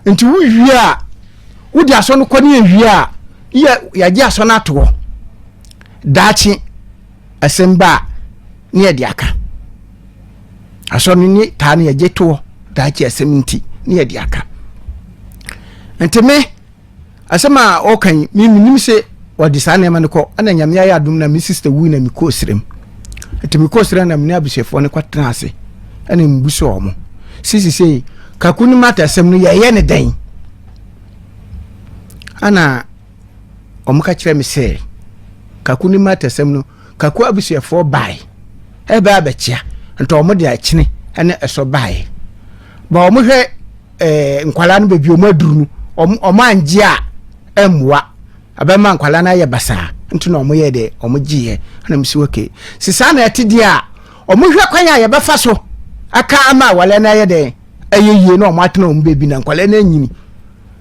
nti wowie a wode asɔ no kɔ ne yɛwie a yɛ yɛagye asɔ no ato hɔ daakye asɛm ba a ne yɛde aka asɔ no ne taa no yɛgye toɔ daakye asɛm nti ne yɛde aka nti me asɛm a ɔka yi me menim sɛ wɔde saa nneɛma no kɔ ɛna nyame ayɛ adom na me sister wui na mekɔɔ serem nti mekɔɔ serem na mene abusuafoɔ no kɔtena ase ɛna mbu sɛ ɔmo sisi sei kaku no mata asɛm no yɛyɛ ne dɛn ɛna wɔn ka kyerɛ me sɛ kaku ne mata asɛm no kaku abusuafoɔ bae ɛbɛ abɛkyea nti wɔn de akyene ɛne ɛsɔ bae ba wɔn hwɛ ɛɛ nkwadaa no baabi wɔn aduru no wɔn wɔn angye a ɛmmoa abɛma nkwadaa no ayɛ basaa nti na wɔn yɛ deɛ wɔn gyeeɛ ɛna mo si okay sisaa na ɛte deɛ a wɔn hwɛ kwan a yɛbɛfa so aka ama awale no ayɛ dɛ ɛyɛ yie na wɔn atena wɔn baabi na nkwadaa no anyini.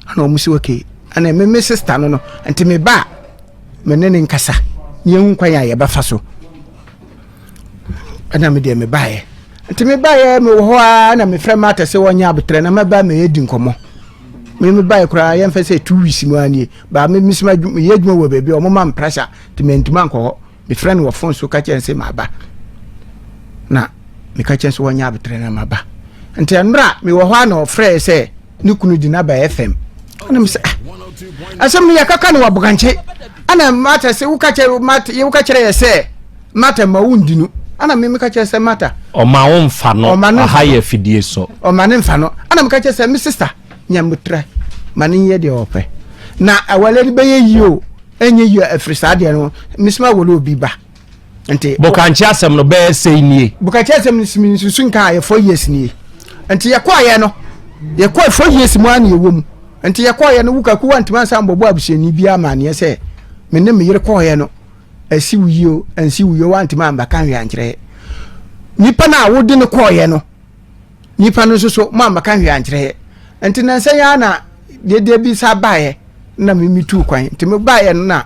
Ɛna wɔn si okay ɛna me me sista no no nti me ba a me ne ne nkasa ne ehu kwan a yɛbɛfa so ɛna me deɛ me baeɛ nti me baeɛ me wɔ hɔ ara na me frɛ Martha sɛ wɔnyɛ abotrɛ na mɛba mɛyɛ di nkɔmmɔ me me baeɛ koraa yɛmfa sɛ two weeks mu ara nie baa me mesoma meyɛ adwuma wɔ baabi a wɔn ma me pressure nti mantumi ankɔ hɔ Mefrɛ no wɔ fon so ka kyerɛ no sɛ maba. Na meka kyerɛ sɛ wɔnyɛ abotrɛ na maba. Nti ɛnora mewɔ hɔ a na ɔfrɛɛ sɛ ne kunu di n'aba FM. Ɛna mesɛ ah asɛm no yɛkaka no wɔ Abokankye. Ɛna Martha sɛ woka kyerɛ Martha woka kyerɛ yɛ sɛ Martha ma wo ndi no. Ɛna me meka kyerɛ sɛ Martha.
Ɔma wo nfa no. Ɔha yɛ fidie so.
Ɔma ne nfa no. Ɛna meka kyerɛ sɛ me sister nya mmutra ma ne nyɛ deɛ ɔpɛ. Na awale no bɛyɛ yie o. Ɛnyɛ yie ɛfiri saa deɛ no mesoma wɔ obi ba nti.
Bokankye asɛm no bɛyɛ sɛi nie.
Bokankye asɛm no simi nsusu nka ayɛ four years nie nti yɛkɔɔyɛ no yɛkɔɔ four years mu ara na yɛwɔ mu nti yɛkɔɔyɛ no wukaku wantumi ansa mbɔbɔ abusuani bi amaneɛ sɛ me ne me yere kɔɔyɛ no ɛsi wo yie o ɛnsi wo yie o wantumi ambɛka hwee ankyerɛ yɛ nipa no a wode no kɔɔyɛ no Nnipa no nso so, moammɛka hwee ankyerɛ yɛ. Nti nansa yi ara na dedeɛ bi sa baeɛ na me metuu kwan. Nti mebaeɛ no na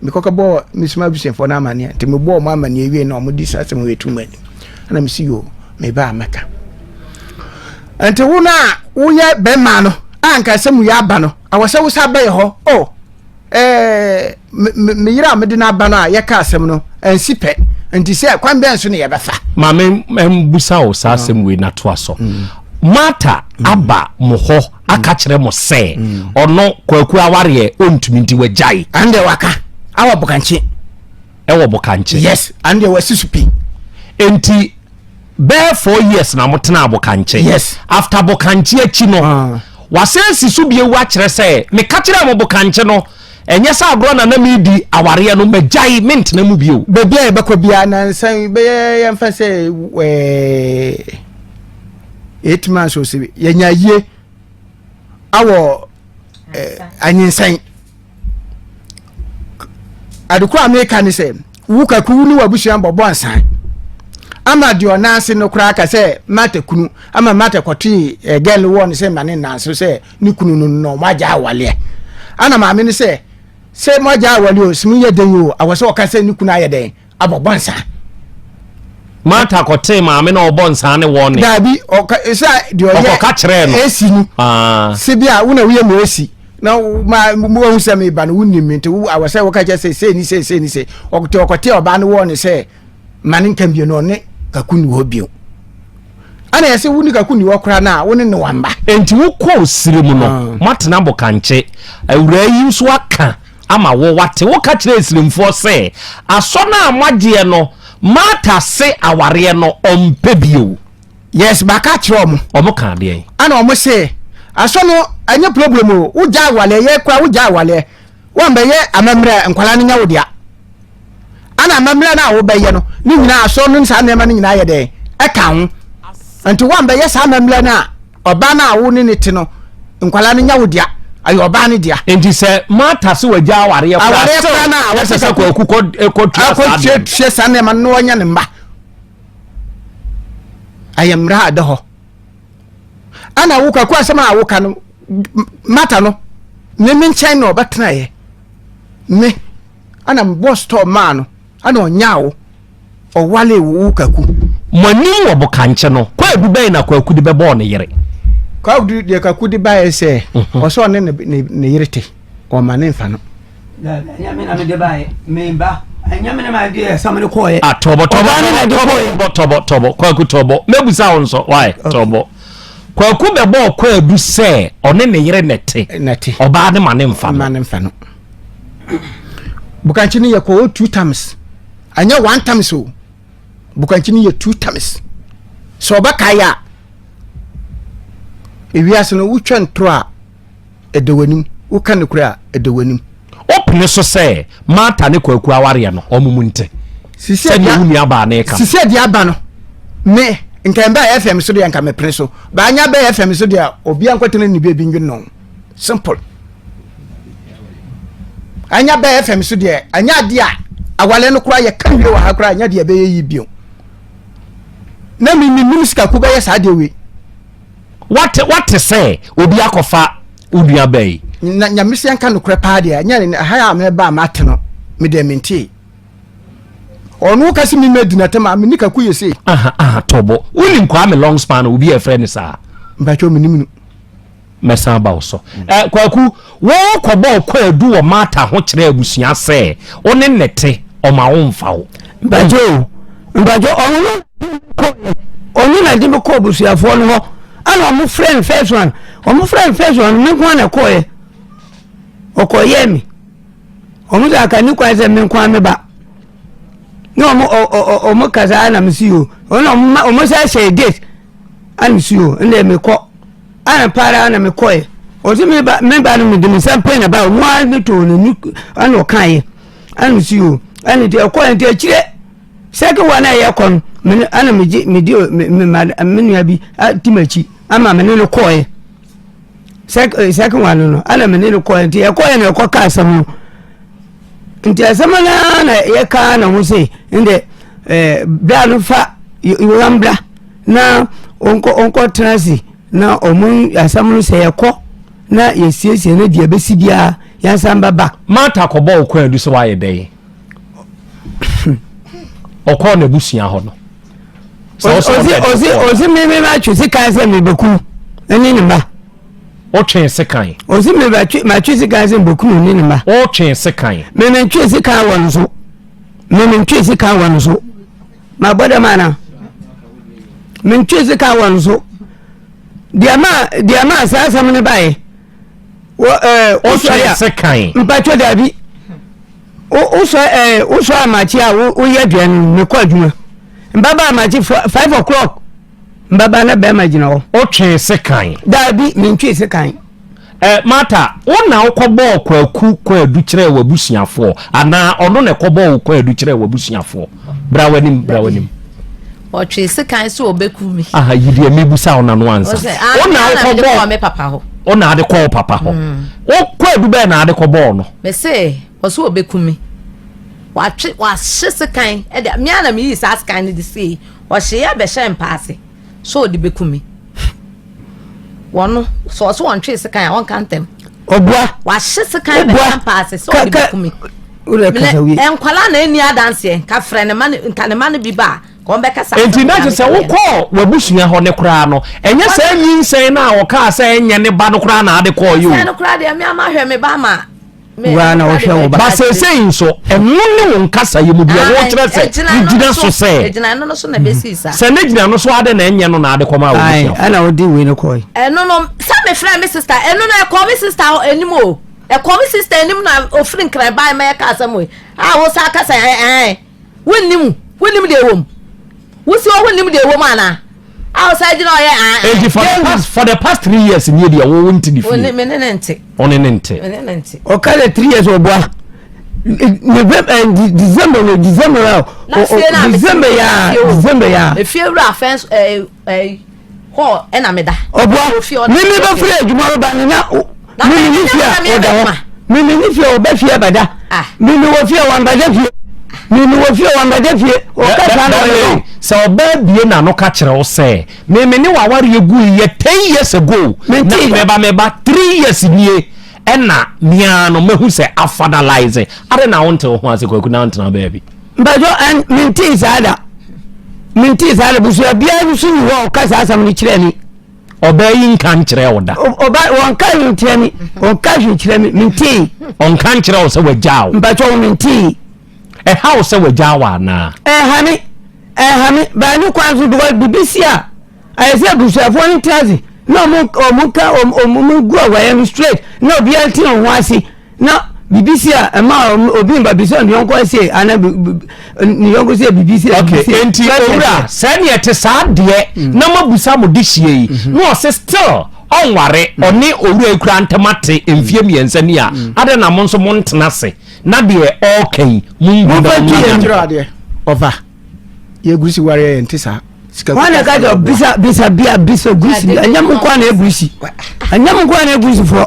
mekɔkɔbɔɔ mesoma abusuafoɔ no amanneɛ. Nti mebɔɔ wɔn amanneɛ wie na wɔde saa asɛm wei too m'anim. Ɛna mesi yoo, meba a mɛka. Nti wo no a woyɛ bɛrima no a nka asɛm wei aba no, awɔ sɛ wo sa bɛyɛ hɔ. Oh, ɛɛ me me yere a mede no aba no a yɛka asɛm no ansi pɛ nti sɛ kwan bɛn so na yɛbɛfa.
Maame mbusa wo saa asɛm wei na toa so. Mm. Martha mm. aba mo hɔ aka kyerɛ mo sɛ mm. ɔno kwaku awareɛ ɔntumi nti wagyae.
Ɛnde waka awɔ bokankye.
Ɛwɔ bokankye.
Yes, ɛnde wasi so pi.
Nti bɛyɛ four years na mo tenaa Bokankye.
Yes.
After Bokankye akyi no, uh. wasan si so bio akyerɛ sɛ meka kyerɛ mo Bokankye no ɛnyɛ sɛ agorɔ na na medi awareɛ no magyae mentena mu bio.
Baabi a yɛbɛkɔ biara nansa bɛyɛ yɛmfa sɛ ɛɛ eight months o sɛ yɛnya yie awɔ ɛɛ anyinsɛn. Adekoro a meka ne sɛ. Wo Kwaku wo ne w'abusua bɔbɔ nsan ama deɛ ɔnan ase no koraa ka sɛ Martha kunu ama Martha kɔtee eh, girl no wɔɔ no sɛ ma ne nan so sɛ ne kunu no no ɔmo agya awaleɛ ana maame no sɛ sɛ mo agya awaleɛ o sɛ mo yɛ dɛn o awɔ sɛ ɔka sɛ ne kunu ayɛ dɛn abɔbɔ nsa.
Martha kɔtee maame na ɔbɔ nsa ne wɔn ne.
Daabi ɔka sɛ deɛ ɔyɛ
ɔkɔka kyerɛɛ no
esi no
ah.
sɛ bi a wo na woyɛ mu esi na ma wahu sɛ meba no wonim me nti awɔ sɛ woka kyerɛ sɛ sei ni sei sei ni sei ɔte ɔkɔte ɔbaa no wɔɔ ne sɛ ma ne nka bio no ɔne kaku ni hɔ bio ana yɛsɛ wo ne kaku ni hɔ koraa no a wo ne ne wamba.
Enti wokɔɔ sire mu no
ah.
moatena bokankye awuraa yi nso aka ama wo wate woka kyerɛɛ Sirimfoɔ sɛ asɔ no a moagyeɛ no Martha se awareɛ no ɔmpɛ bio.
Yes maka akyerɛ ɔmo.
Ɔmo kaa deɛn?
Ɛna ɔmo se asɔ no ɛnyɛ problem o wo gyae awaleɛ yɛ koraa wo gyae awaleɛ wɔn bɛyɛ amammerɛ a nkwadaa no nyɛ wo dea ɛna amammerɛ no a wobɛyɛ no ne nyinaa asɔ no saa nneɛma no nyinaa yɛ dɛn ɛka ho nti wɔn bɛyɛ saa amammerɛ no a Ɔbaa no a wo ne no te no, nkwadaa no nyɛ wo dea, ɛyɛ ɔbaa no dea.
Nti sɛ Martha se wagya awareɛ koraa,
Awareɛ koraa no a,
ɛsɛ sɛ Kwaku kɔ kɔ tua saa deɛ no.
Akɔ saa nneɛma no na wanya ne mma. Ɛyɛ mmara a ɛda hɔ. Ɛna wo Kwaku asɛm a woka no, Martha no, me me nkyɛn na ɔbɛtenaeɛ. Me, ɛna mebɔ store maa no. Ɛna ɔnyaa wo, ɔwalee wo, wo Kwaku.
Mo anim wɔ bokankye no, kwaadu bɛn na Kwaku de bɛbɔɔ ne yere?
Kwaadu deɛ Kwaku de baeɛ sɛ, mhm. ɔsɛ ɔne ne ne yere te, ɔma ne nfa no.
Ɛnyɛ me na mede baeɛ, me ba. Ɛnyɛ me na mede ɛsɛm no kɔɔeɛ.
Ah, tɔbɔ tɔbɔ tɔbɔ tɔbɔ tɔbɔ Kwaku tɔbɔ. Mɛbusa wo nso, why tɔbɔ. Kwaku bɛbɔɔ kwaadu sɛ ɔne ne yere na ɛte. Ɔbaa ne ma ne nfa no.
Ma ne nfa no. Bukankyi no yɛ kɔ two times ɛnyɛ one times o bukankyi no yɛ two times sɛ ɔbɛkae a ewiase no wotwa ntoro a ɛda w'anim woka nokorɛ a ɛda w'anim.
Wopene so sɛ Martha ne Kwaku awareɛ no wɔn mu nte sɛdeɛ wo nua baa no reka no?
Sisi deɛ aba no me nka ɛbaa FM so deɛ nka mepene so baanya bɛyɛ FM so deɛ obiara nkɔtena ne baabi ndwene no simple. Anya bɛyɛ fam so deɛ anya adeɛ a awale no koraa yɛka wie wɔ ha koraa anya deɛ ɛbɛyɛ yi bio na mi mi nim sika ko bɛyɛ saa deɛ wei.
Wate wate sɛ obi akɔfa wo nua bɛɛ yi.
Na nyame sɛ nka nokorɛ paa deɛ anya ha a mɛba a mate no me deɛ mentee ɔno ka sɛ me mɛdi n'atam a me ne kako yɛ sei.
Aha aha tɔbɔ wonim Kwame Longspan obi a ɛfrɛ no saa.
Mpakyɛw menim no.
Mɛsan aba wo so. Eh, Kwaku, wo kɔbɔɔ kwaadu wɔ Martha ho kyerɛɛ abusua sɛ wo ne no te, ɔma wo mfa wo.
Mpakyɛ o, mpakyɛ ɔno no kɔ ɔno na de me kɔ abusuafoɔ no hɔ ɛna ɔmo frɛ no first one ɔmo frɛ no first one me nko ara na ɛkɔɔyɛ ɔkɔyɛɛ me ɔmo sɛ aka ne kwan sɛ me nko ara me ba na ɔmo ɔ ɔ ɔmo kasa na me si o ɔno ɔmo ma ɔmo sɛ hyɛ date ɛna me si o ɛna me kɔ. Anapa ara na mekɔe. Ɔse me ba me ba no mede me nsa pɛn na ba ɔno ara ne too n'ani ɛna ɔkaeɛ ɛna mesi o ɛna nti ɛkɔɛ nti akyire second one a yɛkɔ no me ɛna megye mede me me me nua bi ti m'akyi ama me ne no kɔɛ second one no ɛna me ne no kɔɛ nti ɛkɔɛ na ɛkɔ ka asɛm no nti asɛm no ara na yɛka na ho se ndɛ ɛɛ bra no fa wɔn bra. na ɔnkɔ ɔnkɔtena ase na ɔmo asɛm no sɛ yɛkɔ na yɛsiesie no deɛ ɛbɛsi biara yɛnsan bɛba.
Martha kɔbɔɔ kwaadu sɛ wayɛ dɛn? Ɔkɔɔ n'abusua hɔ no.
Ɔsi ɔsi ɔsi mi mi ma twe sekan sɛ mi bɛ kum ɛne ne mma.
Ɔtwe sekan.
Ɔsi mi ma twe ma twe sekan sɛ mi bɛ kum ne ne mma.
Ɔtwe sekan.
Mi mi twe sekan wɔ ne so. Mi mi twe sekan wɔ ne so. Mabɔ dam ana? Mentwe sika wɔ no so. Deɛ ma deɛ ma saa asɛm no baeɛ. Wɔ ɛɛ wosɔre a
sekan.
Mpatwa daabi. Wosɔ ɛɛ wosɔ amakye a woyɛ aduane no mekɔ adwuma. Mbaba amakye 5 o'clock mbaba na bɛrima gyina hɔ.
Wotwe sekan.
Daabi mentwe sekan.
Eh, Martha, wo na wokɔbɔɔ Kwaku kwaadu kyerɛɛ w'abusuafoɔ anaa ɔno na ɛkɔbɔɔ wo kwaadu kyerɛɛ w'abusuafoɔ? Bra w'anim, bra w'anim.
Ɔtwee sekan sɛ ɔbɛku me.
Aha, yi deɛ mebusa wo nano ansa.
Wo na wokɔbɔɔ me papa hɔ.
Wo na ade kɔɔ papa hɔ. Mm. Wo kwaadu bɛɛ na ade kɔbɔɔ no?
Mese, ɔsɛ ɔbɛku me. Watwe wahye sekan de me ara na meyii saa sekan no de siei. Ɔhyeeɛ bɛhyɛɛ mpaase sɛ ɔde bɛku me. Wɔno sɛ ɔsɛ wɔntwee sekan a ɔnka ntɛm.
Ɔboa.
Wahye sekan bɛhyɛ mpaase sɛ ɔde bɛku me. Nkwadaa na ɛnni adanseɛ nka frɛ ne ma nka ne ma no bi ba a wɔn bɛkasa.
Enti na kyerɛ sɛ wokɔɔ w'abusua hɔ ne koraa no ɛnyɛ saa nyinsɛn no a wɔkaa sɛ ɛnyɛ ne ba no koraa na ade kɔɔ yi o.
Nyinsɛn no koraa deɛ me ama hwɛ me ba ma.
Woa na wohwɛ wo ba.
Ba seesei nso, ɛno ne wo nkasayɛ mu deɛ wokyerɛ sɛ wogyina so sɛ.
Egyina ɛno no so na ebesi saa.
Sɛ ne gyina no so ade na ɛnyɛ no na ade kɔma wo
busuafo. Ɛna wode wei no kɔe.
Ɛno no sɛ mefrɛ me sister ɛno no ɛkɔɔ me sister anim o ɛkɔɔ me sister anim na ofiri nkran bae ma yɛka asɛm wei a wo sa kasa ɛn wonnim wonnim deɛ ɛwɔ mu wosi hɔ wonnim deɛ ɛwɔ mu anaa a wo sa gyina ɔyɛ ɛn.
Enti for the past for the past 3 years nie deɛ wo nte ne fie.
Me ne ne nte.
Ɔne ne nte.
Me ne ne nte.
Ɔka sɛ 3 years ɔboa. November eh, December no December a
Na fie na mete
December ya
fie o.
December ya.
Efie wura fɛn ɛɛ ɛɛ hɔ ɛna meda.
Ɔboa mímí bɛ firi adwuma bɛ ba ne na mímí ní fie a ɔda hɔ mímí ní fie a ɔbɛ fie bɛda mímí wɔ fie a wɔn fie mímí wɔ fie a wɔn bɛda fie ɔka saa na ɔyɛ no.
Sɛ ɔbaa bie n'ano ka kyerɛ wo sɛ meme ne w'awareɛ gu yɛ 10 years ago na mɛba mɛba 3 years nie ɛna mea no mahu sɛ afinalize ade na wonte wo ho ase, Kwaku, na wontena baabi.
Mpɛsɛ ɛn mentee saa da, mentee saa da. Busua biara nso ni hɔ a ɔka saa asɛm no kyerɛ mi.
Ɔbaa yi nka nkyerɛ wo da?
Ɔba wɔnka hwee nkyerɛ mi, ɔnka hwee kyerɛ mi, mentee.
Ɔnka nkyerɛ wo sɛ wagyaa wo?
Mpɛsɛ wo mentee.
Ɛha wo sɛ wagyaa wo anaa?
Ɛha me, ɛha me baa ne kwan so because bibi si a ayɛ sɛ abusuafoɔ no tena ase na ɔmo ɔmo ka ɔmo ɔmo gu awaeɛ no straight na obiara te ne ho ase na bibi si a ɛma obi mba bisa ne yɔnko ase ana ne yɔnko sɛ bibi si.
Ok, enti owura sɛdeɛ te saa deɛ na mabusa mo de hyia yi na ɔse still ɔnware ɔne owura yi kura ntɛm ate mfie 3 ni a, adɛn na mo nso montena ase na deɛ ɔreka yi mongu na
Momfa ntu yɛn.
Kyerɛ adeɛ ɔfa yɛ gurusi ware yɛ nte saa. Sika
wọn na ka sɛ bisa bisa bia bisa gurusi ɛnyɛ mo nkoa na egurusi, ɛnyɛ mo nkoa na egurusi fɔ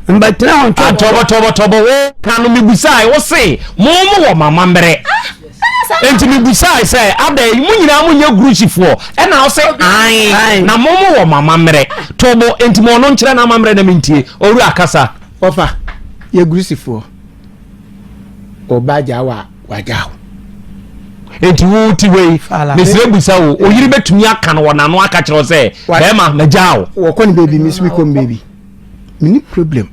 mbatena hɔ ntwɛ.
Atɔbɔtɔbɔtɔbɔ wo ka no mebusae wo se mo mo wɔ mama mmerɛ nti mebusae sɛ adɛn mo nyinaa monyɛ gurusifoɔ ɛna wo se ae na mo mo wɔ mama mmerɛ tɔbɔ nti mo ɔno nkyerɛ no amammerɛ na mentie. Owura kasa.
Ɔfa yɛ gurusifoɔ ɔba gya wa wagya wo.
Nti wo ti wei mesrɛ busa wo, oyere bɛtumi aka no wɔ n'ano aka kyerɛ wo sɛ bɛrima magyaa wo?
Wɔkɔ ne baabi, me kɔ me baabi, menni problem.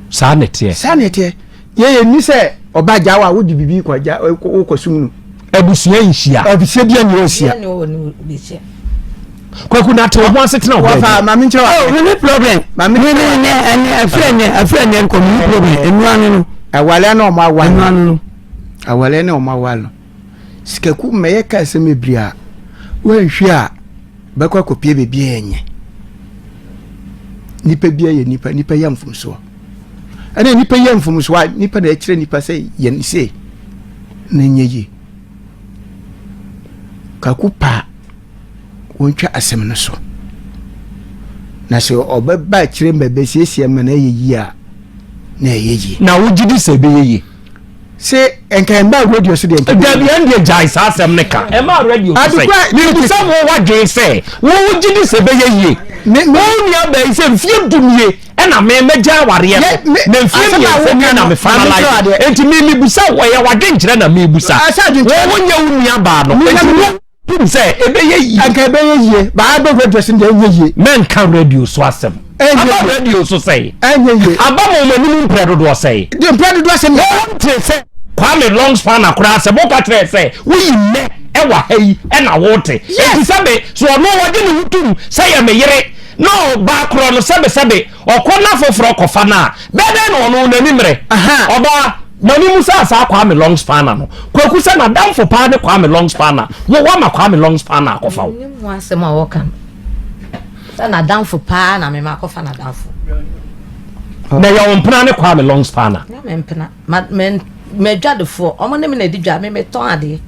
Saa na ɛteɛ.
Saa na ɛteɛ. Yɛyɛ ni sɛ ɔba gya wo a wode biribi kɔ gya wokɔ sum no.
Abusua nhyia.
Abusua bi ani ɔnhyia.
Kwaku na te wo ho ase tena wo baabi.
Wɔfa maame nkyerɛ wa.
Oh, me problem.
Maame
me ne ne ɛne afiri ɛnɛ afiri ɛnɛ nkɔ me problem enu ano no.
Awale na ɔmo awale.
Enu ano no.
Awale na ɔmo awale no. Sikaku mmɛyɛ ka asɛm bebree a wɔnhwɛ a bɛkɔ akɔpie beebi a ɛnyɛ. Nipa bi yɛ nipa, nipa yɛ mfomsoɔ. Ɛna nipa yɛ mfomsoɔ a nipa na ɛkyerɛ nipa sɛ yɛn se na nyɛ yie. Kaku paa wɔntwa asɛm no so. Na sɛ ɔbɛba akyire ma bɛsiesie ma no ayɛ yie a, na ɛyɛ yie.
Na wogye di sɛ ɛbɛyɛ yie?
Sɛ nka ɛmmaa radio so deɛ nka
Dabi, ɛn deɛ gyae saa asɛm no ka. Ɛmmaa radio so sɛ. Mebusa wo wadwen sɛ wo wogye di sɛ ɛbɛyɛ yie? Wo nua baa yi sɛ mfie du nie ɛna me mɛgya awareɛ no na mfie 3 nie na me finalize. Enti me mebusa wo, ɛyɛ wadwenkyerɛ na mebusa. Wo wonyɛ wo nua baa no. Enti wo tum sɛ ɛbɛyɛ yie.
Anka ɛbɛyɛ yie baa bɛ radio so deɛ ɛnyɛ yie.
Mɛnka radio so asɛm. Aba radio so sɛe.
Ɛnyɛ yie.
Aba mo mo anim mprɛ dodoɔ sɛe.
Deɛ mprɛ dodoɔ sɛm.
Wɔn te sɛ Kwame Longspan koraa sɛ moka kyerɛ sɛ woyi nnɛ ɛwɔ ha yi ɛna wote. Eti sɛbe so ɔno wɔgye ne ho tum sɛ yɛ me yere na ɔbaa korɔ no sɛbe sɛbe ɔkɔ na foforɔ kɔfa no a bɛɛ dɛn na ɔno n'ani mmerɛ. Ɔbaa mani mu sɛ asaa Kwame Longspan no Kwaku sɛ n'adamfo paa ne Kwame Longspan wo wama Kwame Longspan akɔfa wo.
Menim ho asɛm a wɔka no sɛ n'adamfo paa na mema akɔfa n'adamfo.
Na ɛyɛ wo mpena ne Kwame Longspan?
Na me mpena m'adwadefoɔ ɔmo ne me na ɛdi dwa, me metɔn adeɛ.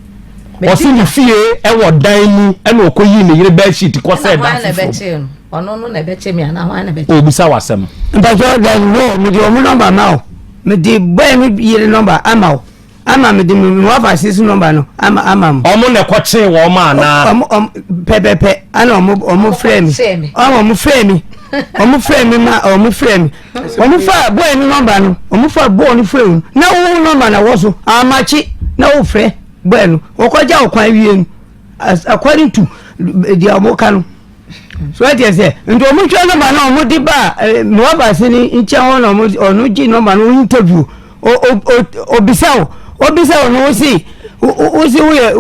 Ɔsi ne fie ɛwɔ dan mu ɛna ɔkɔ yi ne yere bedsheet kɔ sɛ dan foforɔ mu.
Ɔno no na ɛbɛkyɛ mi anaa hwan na ɛbɛkyɛ?
Obisa w'asɛm.
Mpatwa dan no mede ɔmo nɔmba ma o. Mede bɔɛ no yere nɔmba ama wo ama mede me wafa sisi nɔmba no ama ama mo.
Ɔmo na ɛkɔkyee wɔn anaa?
Ɔmo ɔmo pɛpɛpɛ ɛna ɔmo ɔmo frɛ mi ɔmo ɔmo frɛ mi ɔmo frɛ mi ma ɔmo frɛ mi ɔmo fa bɔɛ no nɔmba no ɔmo fa bɔɔ no frɛ mu na wo nɔmba na wɔ so amakye na wo frɛ bɔɛ no ɔkɔgya wo kwan wie no according to deɛ ɔmo ka no. So ɛte sɛ nti wɔn hwɛ nɔmba na wɔn de ba mewaba ase ne nkyɛn hɔ na wɔn ɔno gye nɔmba no interview o o o obisa o obisa o no wosi wosi woyɛ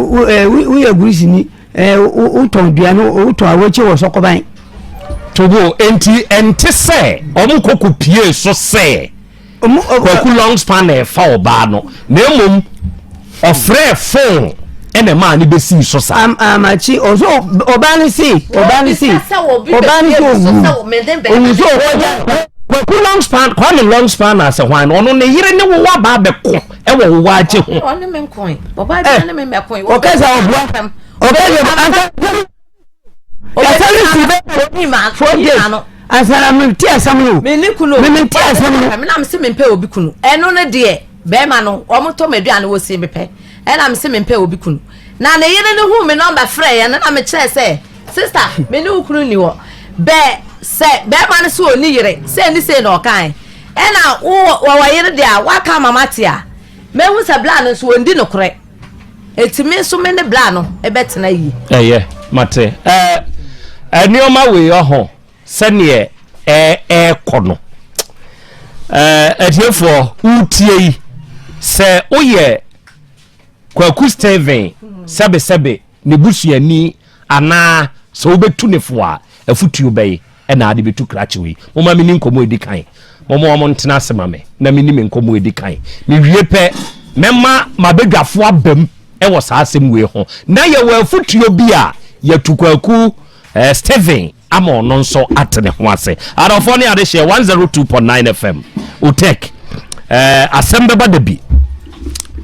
woyɛ gurisini ɛɛ wotɔn aduane wotɔn awɔkye wɔ sɔkɔban.
Tobo nti ɛnte sɛ wɔn koko pie so sɛ. Kwaku Longspan na ɛfa ɔbaa no na mmom ɔfrɛɛ fon ɛna ɛmaa ne bɛsii so saa.
Amakye ɔsɛ ɔbaa no se ɔbaa no se ɔbaa no se owu owu sɛ ɔkɔgya.
Kwaku Longspan Kwame Longspan na asɛ hwan no ɔno ne yere ne wo aba abɛko ɛwɔ wo waakye ho.
Ɔne me nkoe ɔbaa bi ne me mmɛkoe.
Ɔkasa ɔboa ɔkasa anka. Yasɛm si bɛ 4 days ansa na mente asɛm no.
Me ne kunu.
Me mente asɛm no.
Me na me se mempɛ obi kunu. Ɛno no deɛ bɛrima no wɔn tɔ me aduane wɔ si mepɛ. Ɛna me se mempɛ obi kunu. Na ne yere no hu me nɔmba frɛ yɛn no na me kyerɛ sɛ sista me ne wo kunu ni hɔ. Bɛ sɛ bɛrima no so ɔni yere sɛ ni sei na ɔkae. Ɛna wo wɔwɔ yere deɛ a waka ama mate a mehu sɛ bla no nso ɔndi nokorɛ. Eti me nso me ne bra no bɛtena yie.
Ɛyɛ, mate. Ɛɛ, nneɛma wei ɔho sɛdeɛ ɛɛkɔ no. Ɛɛ, atiefoɔ, wotie yi, sɛ woyɛ Kwaku Steven sɛbesɛbe ne busuani anaa sɛ wobɛtu ne fo a, afutuo bɛyi na ade bɛtu krakye wei. Momma menni nkɔmmɔ a ɛdi kan. Momma wɔn ntena ase ma me na menni me nkɔmmɔ a ɛdi kan. Mewie pɛ, mɛma m'abadwafoɔ aba mu wɔ saa asɛm wei ho. Na yɛwɔ afutuo bi a yɛatu Kwaku eh, Stephen ama ɔno nso ate ne ho ase. Adɔfoɔ ne adehyeɛ 102.9 FM Otek eh, asɛm bɛba da bi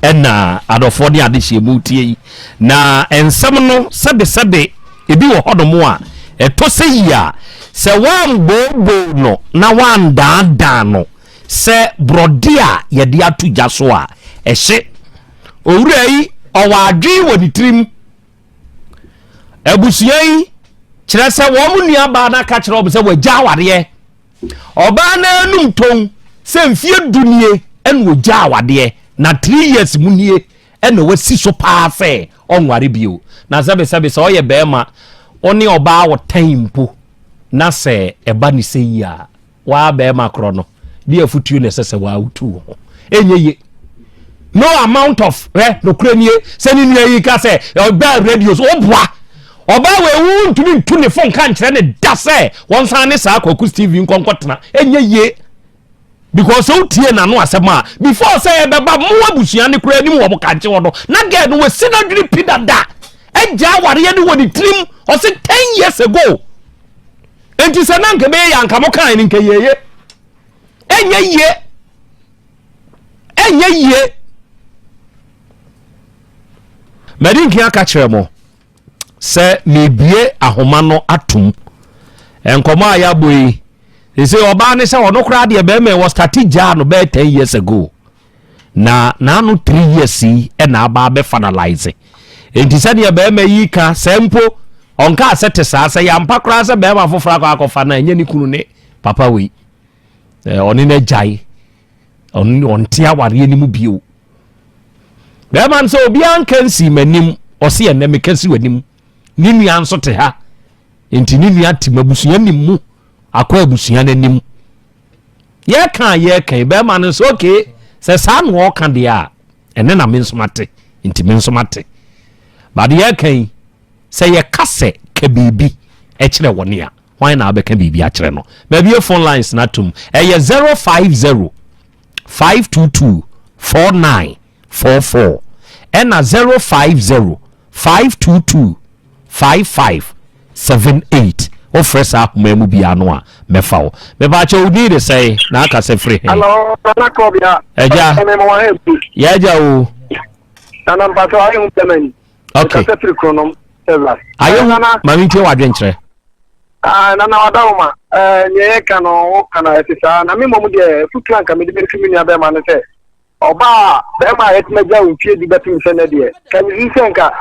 ɛna adɔfoɔ ne adehyeɛ mu tie yi na nsɛm no sɛbesɛbe Ebi wɔ hɔnom a, ɛtɔ sɛ yie a, sɛ woambooboo no na woandaadaa no sɛ borɔde a yɛde ato gya so a, ɛhye. Owura yi, ɔwɔ adwene wɔ ne tirim. Abusua yi, kyerɛ sɛ wɔn nuabaa no aka kyerɛ wɔn sɛ wagya awareɛ. Ɔbaa no anum tɔn sɛ mfeɛ du nie ɛna ɔgya awadeɛ na 3 years mu nie ɛna wasi so paa sɛ ɔnware bio. Na sɛbesɛbe sɛ ɔyɛ bɛrima wo ne ɔbaa ɔtan mpo na sɛ ɛba ne sɛ yi a waa bɛrima korɔ no de afutuo na ɛsɛ sɛ waa wotu wo ho. Ɛnyɛ ye. No amount of hwɛ nokorɛ nie sɛ ne nua yi ka sɛ ɔbaa radio so ɔboa ɔbaa wɔ ewu ntumi ntu ne fo nka nkyerɛ ne da sɛ wɔnsan ne saa Kwaku Steve nkɔnkɔtena. Ɛnyɛ ye. Because sɛ wotie n'ano asɛm a before sɛ ɛbɛba mo abusua ne koraa anim wɔ mo kankye hɔ no na girl no wasi n'adwene pi dada agya awareɛ no wɔ ne tirim ɔse 10 years ago nti sɛ na nka bɛyɛ yɛ anka mo kan no nka yɛyɛ ɛnyɛ yie ɛnyɛ yie mɛde nkia ka kyerɛ mo sɛ mebie ahoma no atom nkɔmɔ a yɛabɔ yi sɛ ɔbaa ne sɛ ɔno koraa deɛ bɛrima wɔ start gyaa no bɛyɛ 10 years ago na n'ano 3 years yi ɛna aba abɛ finalize nti sɛdeɛ bɛrima yi ka sɛ mpo ɔnka sɛ te saa sɛ yɛampa koraa sɛ bɛrima foforɔ akɔ akɔfa no ɛnyɛ ne kunu ne papa wei ɔne no agyae ɔnte awareɛ no mu bio. Bɛrima no sɛ obiara nka nsi m'anim ɔse ɛnɛ meka si w'anim ne nua nso te ha nti ne nua te m'abusua nim mu akɔ abusua no anim yɛka a yɛka yi bɛrima no nso okay sɛ saa na ɔka deɛ a ɛne na me nso mate nti me nso mate but yɛka yi sɛ yɛka sɛ ka biribi ɛkyerɛ wɔne a hwan na abɛka biribi akyerɛ no baabi phone lines no atom ɛyɛ 050 522 4944 ɛna 050 522 5578 wofrɛ saa ahoma mu bia no a mɛfa wo mepaakyɛ wo din de sɛe na aka sɛ firi he?
Hello, Nana Kɔbea.
Agya.
Ɛmɛ mo wɔ ha ebi.
Yɛagya o.
Nana mpatɔ ayɛ hu bɛma ni.
Okay.
Kasa firi Kronom, Texas.
Ayɛ hu, ma mentie w'adwenkyerɛ.
Ah, Nana wada wo ma. Ɛɛ, nea yɛka no, woka no a, ɛte saa. Na me mmom deɛ, afotu a anka mede bɛtu me nuabɛrima no sɛ, ɔbaa a bɛrima a yɛatumi agya wo mfeɛ du bɛpem sɛ nnɛ deɛ, ka mesusu sɛ nka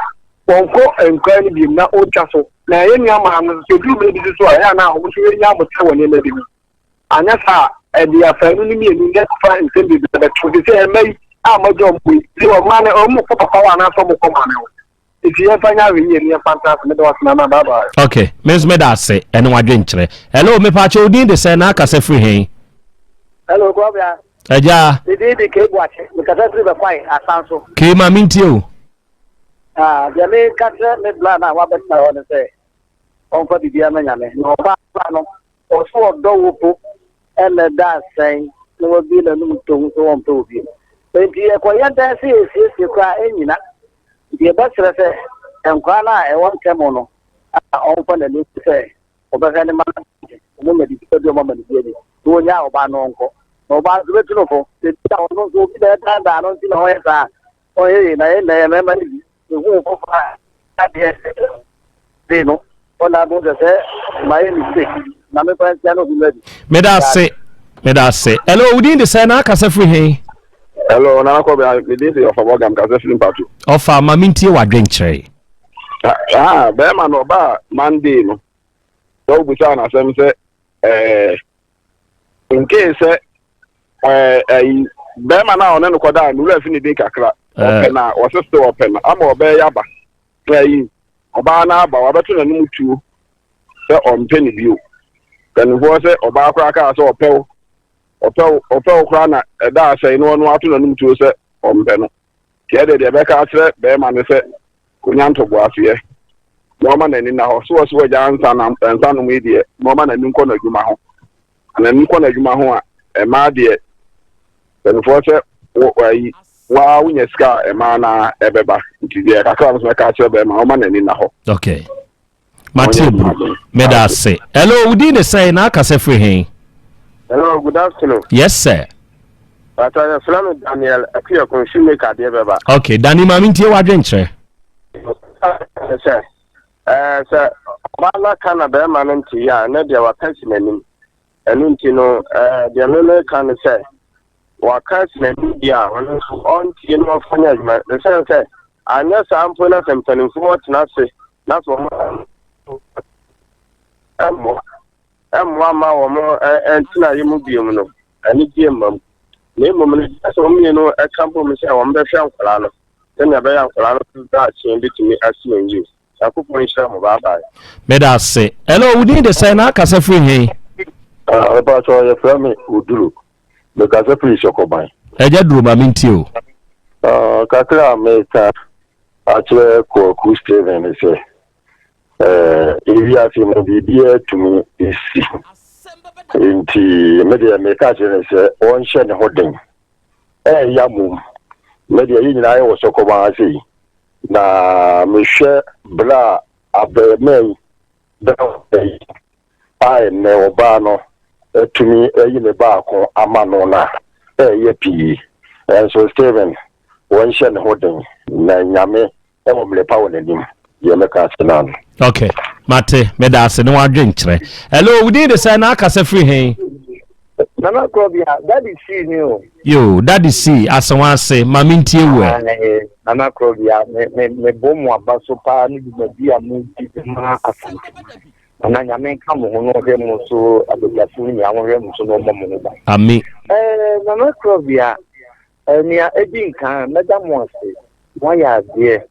wɔnkɔ nkuraa no biom na ɔntwa so. Na yɛn nuammaa no nso, sɛ ɛduru mmerɛ bi nso so a, ɛyɛ a na wɔn nso wɔnya aboterɛ wɔ nneɛma bi ho. Anyɛ saa a, ɛde afanu no mmienu na ɛkɔfa nsɛm bebree bɛto. Te sɛ mma yi a moagya wɔn yi, sɛ mmaa no, wɔkɔ papa hɔ anaasɛ wɔkɔ maame hɔ. Nti yɛmfa nyɛ ahwɛyie na yɛmfa ntena ase. Meda wo ase Nana. Bye bye.
Ok, me nso meda ase ɛne w'adwenkyerɛ. Hello, mepaakyɛ wo din de sɛn na akasa firi hen?
Hello, Kɔbea.
Agya.
Me din de Kay Boakye. Mekasa firi Bɛkwae, Asanso.
Kay, ma mentie o.
Ah, deɛ meka kyerɛ me bla no a wabɛtena hɔ no sɛ ɔmfa biribiara ma Nyame. Na ɔbaa no, ɔso ɔdɔ wo po ɛna ɛda asɛn na wabue n'anum tom sɛ wɔmpɛ wo bio. Enti yɛkɔyɛ dɛn sɛ yɛsiesie koraa ɛnnyina. Nti yɛbɛsrɛ sɛ nkwadaa no a ɛwɔ ntɛm no a ɔmfa n'ani nku sɛ ɔbɛhwɛ ne mma no ade, wɔnya biribi pa bi a wɔama no bi adi, na wɔnyaa ɔbaa no ɔnkɔ. Na ɔbaa no nso bɛtu no fo. Sɛ bi a ɔno nso obi na ɛdaadaa no nti na ɔyɛ saa a, ɔnyɛ yie. Na yɛn nnɛ yɛn mmarima no bi, yɛhu wo foforɔ a, adeɛ de no, ɔna abɛhu sɛ sɛ mayɛ mistake, na mefa nsia na obi ma bi.
Meda ase. Meda ase. Hello, wo din de sɛn na akasa firi he?
Hello, Nana Kɔbea, me din de Ɔfa Bɔgam, kasa firi Mpato.
Ɔfa, ma mentie w'adwenkyerɛ.
Ah, bɛrima no ɔbaa Monday no, sɛ wobusaa no asɛm sɛ ɛɛ nkee sɛ ɛɛ ɛyi bɛrima no a ɔne no kɔdaa no wura fi ne din kakra, ɔpɛ na ɔsese ɔpɛ no ama ɔbɛyɛ yaba. Ɛyi ɔbaa no aba wabɛto n'anom tuo sɛ ɔmpɛ ne bio. Mpanimfoɔ sɛ ɔbaa koraa kaa sɛ ɔpɛ wo ɔpɛ wo ɔpɛ wo koraa na ɛda asɛe na ɔno ato n'anom tuo sɛ ɔmpɛ no. Nti ɛdeɛ deɛ ɛbɛka akyerɛ bɛrima no sɛ ɔnya ntoboaseɛ na ɔma n'ani nna hɔ. So ɔse wagya nsa nam nsa nom yi deɛ na ɔma n'ani nkɔ n'adwuma ho. Na n'ani kɔ n'adwuma ho a ɛmaa deɛ mpanimfoɔ sɛ wo ayi waa wonya sika a ɛmaa na ɛbɛba. Nti deɛ kakra no so mɛka akyerɛ bɛrima ɔma n'ani nna hɔ.
Okay. Mate bro. Meda ase. Hello, wo din de sɛn na akasa firi he?
Hello, good afternoon.
Yes, sir.
Pàtó yɛfrɛ me Daniel Akuakun Shoemaker deɛ bɛba.
Okay, Danny maame ntie w'adwenkyerɛ.
Sɛ ɛɛ sɛ ɔbaa no aka na bɛrima no nte yɛ a ɛnɛ deɛ waka si n'anim. Ɛno nti no ɛɛ deɛ me meka ne sɛ waka si n'anim deɛ a ɔno nso ɔntie na ɔmfa nyɛ adwuma. Ɛsiane sɛ anyɛ saa mpo na sɛ mpanimfoɔ tena ase na sɛ wɔn mmoa mmoa ma wɔn ntenaeɛ mu biom no, anigyeɛ mma mu. Na mmom no, gyina sɛ wɔn mmienu ka bom sɛ wɔbɛhwɛ nkwadaa no sɛnea ɛbɛyɛ a nkwadaa no daakye bɛtumi asi wɔn yie. Nyankopɔn nhyira mo. Bye bye.
Meda ase. Hello, wo din de sɛn na akasa firi he?
Mepakyɛ yɛfrɛ me Oduro. Mekasa firi Sɔkɔban.
Agya Duro ma mentie o.
Kakra a meka akyerɛ Kwaku Stephen ne sɛ, ewiase no biribiara tumi si. Nti me deɛ meka kyerɛ no sɛ ɔnhyɛ ne ho den. Ɛɛya mmom, me deɛ yɛn nyinaa yɛwɔ Sɔkɔban ha sei. Na mehwɛ berɛ a abarimaa yi bɛwɔ yi a ɛnnɛ ɔbaa no atumi ayi ne baako ama no no a, ɛyɛ pii. Nanso Stephen, wɔnhyɛ ne ho den, na Nyame wɔ mmerɛ pa wɔ n'anim. Deɛ mɛka ase no ano.
Ok, mate, meda ase ne w'adwenkyerɛ. Hello, wo din de sɛn na akasa firi he?
Nana Krɔbea, Daddy C ni o.
Yo, Daddy C, ase ho ase, ma mentie wo
ɛ. Nana Krɔbea, me me mebɔ mo aba so paa ne dwumadi a modi de ma Asante. Nana Nyame nka mo ho na ɔhwɛ mo so abadwafo no nyinaa wɔhwɛ mo so na ɔmmɔ mo ho ban.
Ami.
Ɛɛ Nana Krɔbea, eh, nea edi nkan mɛda mo ase, moayɛ adeɛ.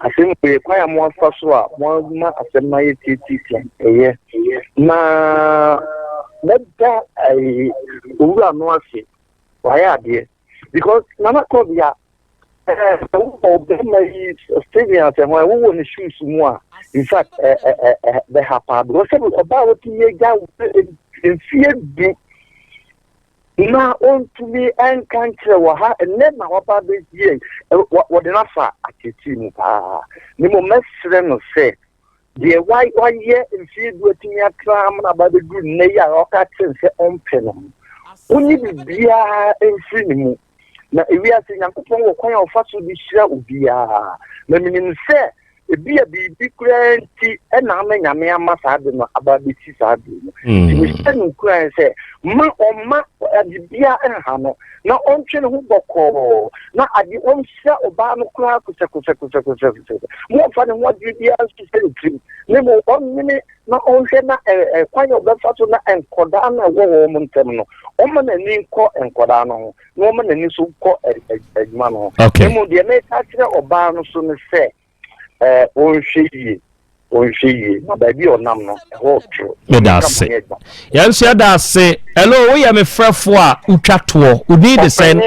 Asɛm wei, kwan a moafa so a moama asɛm no ayɛ tiatiatia ɛyɛ. Na mɛda eh, owura no ase, wayɛ adeɛ. Because Nana Krɔbea, Sɛ wowɔ ɔbarima yi Steven asɛ ho a wowɔ ne shoes mu a in fact bɛha paa because sɛ ɔbaa watumi agya mfie du na ɔntumi nka nkyerɛ wɔ ha ɛnɛ na waba bɛyɛ wɔde no afa ateetee mu paa ne mmom mɛsrɛ no sɛ deɛ wayɛ mfie du atumi atra ama no aba bɛduru nnɛ yi a ɔka kyerɛ sɛ ɔmpɛ no ɔnyi biribiara mfiri ne mu Na ewiase, Nyankopɔn wɔ kwan a ɔfa so de hyira obiara. Na menim sɛ Ebia biribi koraa nti na ama Nyame ama saa ade no aba abɛsi saa bere no. Nti mehyɛ no nkuran sɛ ma ɔmma ade biara nha no, na ɔntwe ne ho bɔkɔɔ, na ade ɔnhyira ɔbaa no koraa kosɛkosɛkosɛkosɛkosɛ. Ma ɔmfa ne ho adwene biara nhyehyɛ ne tirim, na mmom ɔnwene na ɔnhwɛ na kwan a ɔbɛfa so na nkɔdaa no a ɛwɔ wɔn ntam no, ɔmma n'ani nkɔ nkɔdaa no ho. na wɔma n'ani so kɔ adwuma no ho.
Okay.
Mmom deɛ meka kyerɛ ɔbaa no so ne sɛ ɛɛ ɔnhwɛ yie ɔnhwɛ yie na baabi a ɔnam no ɛhɔ toro.
Meda ase. Yɛn nso yɛda ase. Hello, woyɛ me frɛfoɔ a wotwa toɔ. Wo din de sɛn?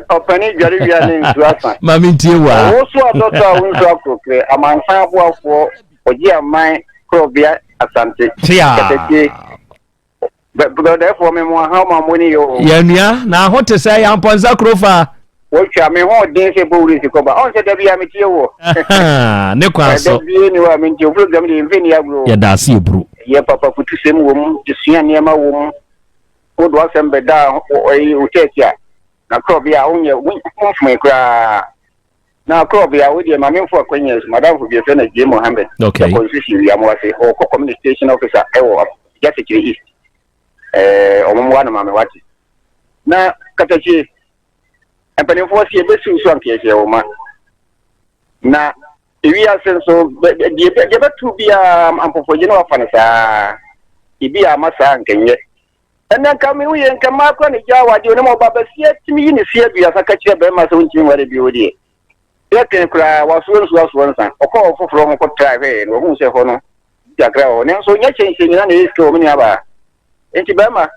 Ɔpɛni dware wia ne nsuo asa.
Ma mentie wo a.
Ɔwo so adɔtɔ a wo nsuo akorɔkorɛ. Amansan aboafoɔ ɔgye aman korɔbea Asante.
Tea.
Katakyie. Brɔdɛfoɔ me mo aha ma mo ni yo.
Yɛn nua na ho te sɛ yɛn mpɔnsa kuro fa.
Wotwa me ho den sɛ bowuri si kɔba. Ɔn sɛ da bi a metie wo.
Ne kwan so.
Da bi ni wa mentie wo program de mfe ni agro.
Yɛda ase eburu.
Yɛ papa futusɛm wɔ mu, desua nneɛma wɔ mu. Wodo asɛm bɛda ɔyi wo church a na korɔbea a wonyɛ womfomee koraa. Na korɔbea wo deɛ ma memfo akwanya so madamfo bi yɛfrɛ no J Mohammed.
Okay.
Constitution wiamoase ɔkɔ community station officer ɛwɔ Gyasekyere East. Ɛɛ ɔmo mmoa no ma me wate. Na katakyie, mpanimfoɔ se yɛbɛsiw so anka yɛhyɛ wo ma. Na ewiase nso deɛ deɛ bɛto biara ampɔfɔgye na wafa no saa. Ebi a ama saa anka nyɛ. Ɛnɛ nka me woyɛ nka mmaa kora ne gya awadeɛ onim ɔba bɛsia tumi yi ne si aduasa ka kyerɛ bɛrima sɛ wontumi nware bio deɛ. Yɛtwɛn koraa, wasoa nsuo asoa nsa. Ɔkɔɔ ɔfoforɔ ho kɔtraa hwɛeɛ no, wahuu sɛ ɛhɔ no, kakra wɔ hɔ. Nanso nyɛ kyɛnkyɛn nyinaa na ɛyɛ sika wɔ me nuabaa. Enti barima,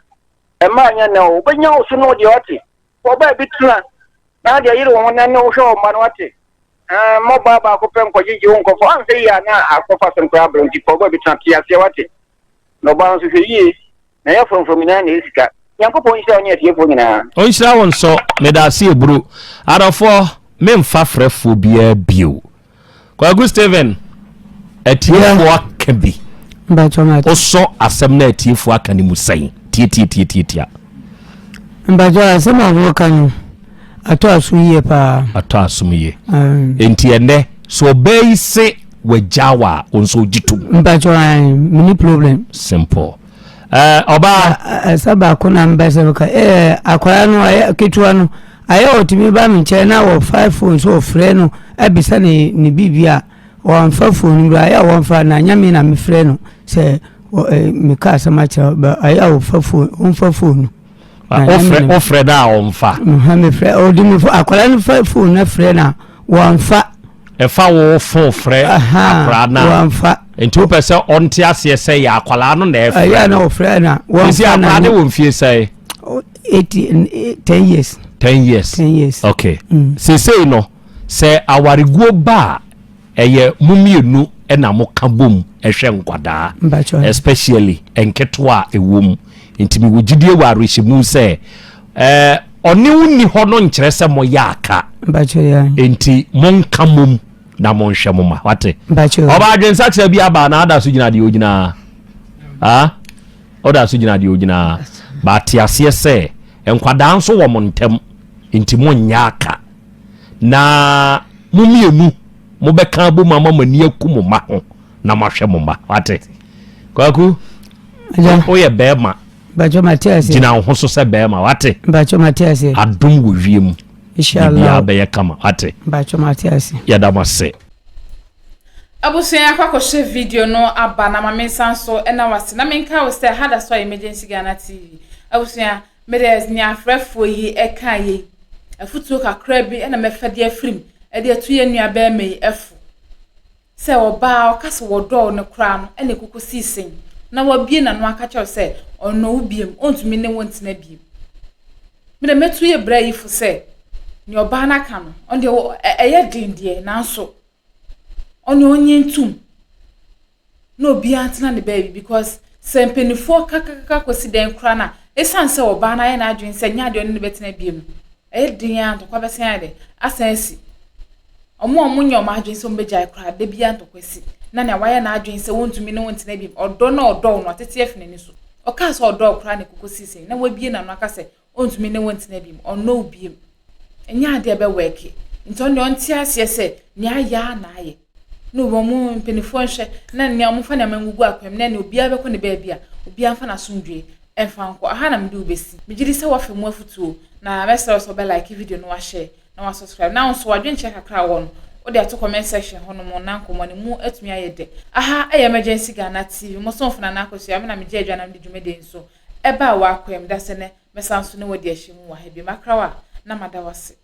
mmaa nyɛ nnɛ o, wobɛnya wo so no deɛ wate. Fa ɔbaa bi tena na adeɛ yere wo ho na ne wohwɛ wo mma no wate. Mma ɔbaa baako pɛ nkɔgyegye wo nkɔfa, anhwɛ yie a na akɔfa asɛm koraa abrɛ wo nti fa ɔbaa bi tena, te aseɛ wate. Na ɔbaa nso hwɛ yie. Na ɛyɛ frɔmfrɔm nyinaa na ɛyɛ sika. Nyankopɔn nhyira wo ne atiefoɔ nyinaa.
Ɔnhyira wo nso. Medaase eburo. Adɔfoɔ, memfa frɛfoɔ biara bio. Kwaku Steven, atiefoɔ aka bi. Wosɔ asɛm no a atiefoɔ aka no mu sɛn? Tiatiatiatiatia.
Mpakyɛ asɛm a wɔka no atɔ asom yie paa.
Atɔ asom yie. Enti ɛnɛ sɛ ɔbaa yi se wagya wo a, wo nso wogye tom.
Mpakyɛ mini problem.
Simple. Ɛɛ ɔbaa.
Ɛsɛ baako na mbɛ sɛ bɛka ɛɛ akwadaa no ayɛ ketewa no ayɛ ɔtumi ba me nkyɛn na wɔfa phone so ɔfrɛ no abisa ne ne biribi a wɔnfa phone no ayɛ a wɔnfa na nyame na mefrɛ no sɛ meka asɛm akyerɛ bɛ ayɛ a wɔfa phone wɔnfa phone no.
Wofrɛ wofrɛ no a ɔmfa.
Mefrɛ ɔde me akwadaa no fa phone no frɛ no a wɔnfa.
Ɛfa wo fon frɛ akwadaa no a.
Wɔnfa.
Nti wopɛ sɛ ɔnte aseɛ sɛ yɛ akwadaa no na ɛfrɛ.
Ɛyɛ na ɔfrɛ na wɔnfa
na. Nti akwadaa no wɔ mfie sɛn?
Eight ten years.
Ten years.
10 years.
Okay. Seesei no sɛ awareguo ba a. Ɛyɛ mo mmienu na mo ka bom hwɛ nkwadaa especially nketewa a ɛwɔ mu nti mewɔ gyidie wɔ awerɛhyɛmu sɛ eh, ɔne wo nni hɔ no nkyerɛ sɛ moyɛ aka nti monka mom na monhwɛ mo ma wate ɔba adwensakyerɛ bi aba na ada so gyina deɛ ɔgyinaa ah ɔda so gyina deɛ ɔgyinaa baate aseɛ sɛ nkwadaa nso wɔ mo ntam nti monyɛ aka Na mo mmienu mobɛka abom ama mo ani aku mo mma ho na moahwɛ mo mma. Wate? Kwaku, woyɛ bɛrima. Gyina wo ho so sɛ bɛrima. Wate? Adom wɔ wiem. Biribiara bɛyɛ kama. Wate? Yɛda mo ase.
Abusua yɛakɔ akɔhwɛ video no aba na ma mensan so na wase na menka wo sɛ ha da so a Emergency Ghana TV. Abusua Me deɛ nea afrɛfoɔ yi kaeɛ yi, afotuo kakra bi na mɛfa de afiri mu de atu yɛn nua barima yi fo. Sɛ ɔbaa a ɔka sɛ wɔdɔɔ no koraa no na ɛkoko sii sɛn na wabue n'ano aka kyerɛ wo sɛ ɔnnɔ wo biom, ɔntumi ne wo ntena biom. Me deɛ mɛtu yɛ bra yi fo sɛ nea ɔbaa no aka no, ɔno deɛ ɛyɛ den deɛ nanso ɔno ɔnye ntum. na obiara ntena ne baabi because sɛ mpanimfoɔ kakakaka kɔsi dɛn koraa no a, ɛsiane sɛ ɔbaa no ayɛ n'adwene sɛ nyɛ adeɛ ɔne no bɛtena bio no, ɛyɛ den ara ntɔkwa bɛsan ayɛ dɛ asan asi. Wɔn a wɔnyɛ wɔn adwene sɛ wɔbɛgyae koraa, da biara ntɔkwa si. Na nea wayɛ n'adwene sɛ wɔntumi ne wo ntena bio, ɔdɔ no a ɔdɔ wo no, watete afi n'ani so. Ɔkaa sɛ ɔdɔ wo koraa na ɛkɔkɔsii sɛn, na wabue n'ano aka sɛ ɔntumi ne wo ntena bio, ɔnnɔ wo bio. Ɛnyɛ adeɛ a ɛbɛwɛɛke. Nti ɔno deɛ ɔnte aseɛ sɛ nea ayɛ ara na ayɛ. Na wɔn mpanimfoɔ nhwɛ na nea wɔmfa nneɛma ngugu akwan mu na nea obiara bɛkɔ ne baabi a, obiara mfa n'asomdwoe mfa nkɔ. Aha na mede wo bɛsi. Megye di sɛ woafa mu afotuo, na mɛsrɛ wo sɛ wobɛ like video no, wahyɛ na wa subscribe. Na wo nso w'adwenkyerɛ kakra a wɔ no, wode ato comment section hɔnom na nkɔmmɔ no mu atumi ayɛ dɛ. Aha yɛ Emergency Ghana TV, mo somfo Nana Akosua, me na megye adwa na mede dwumadie nso ɛbaa w'akwam. Da sɛ nɛ mɛsan so ne wo adi ahyia mu wɔ ha bio. Makra wo a, na mada wo ase.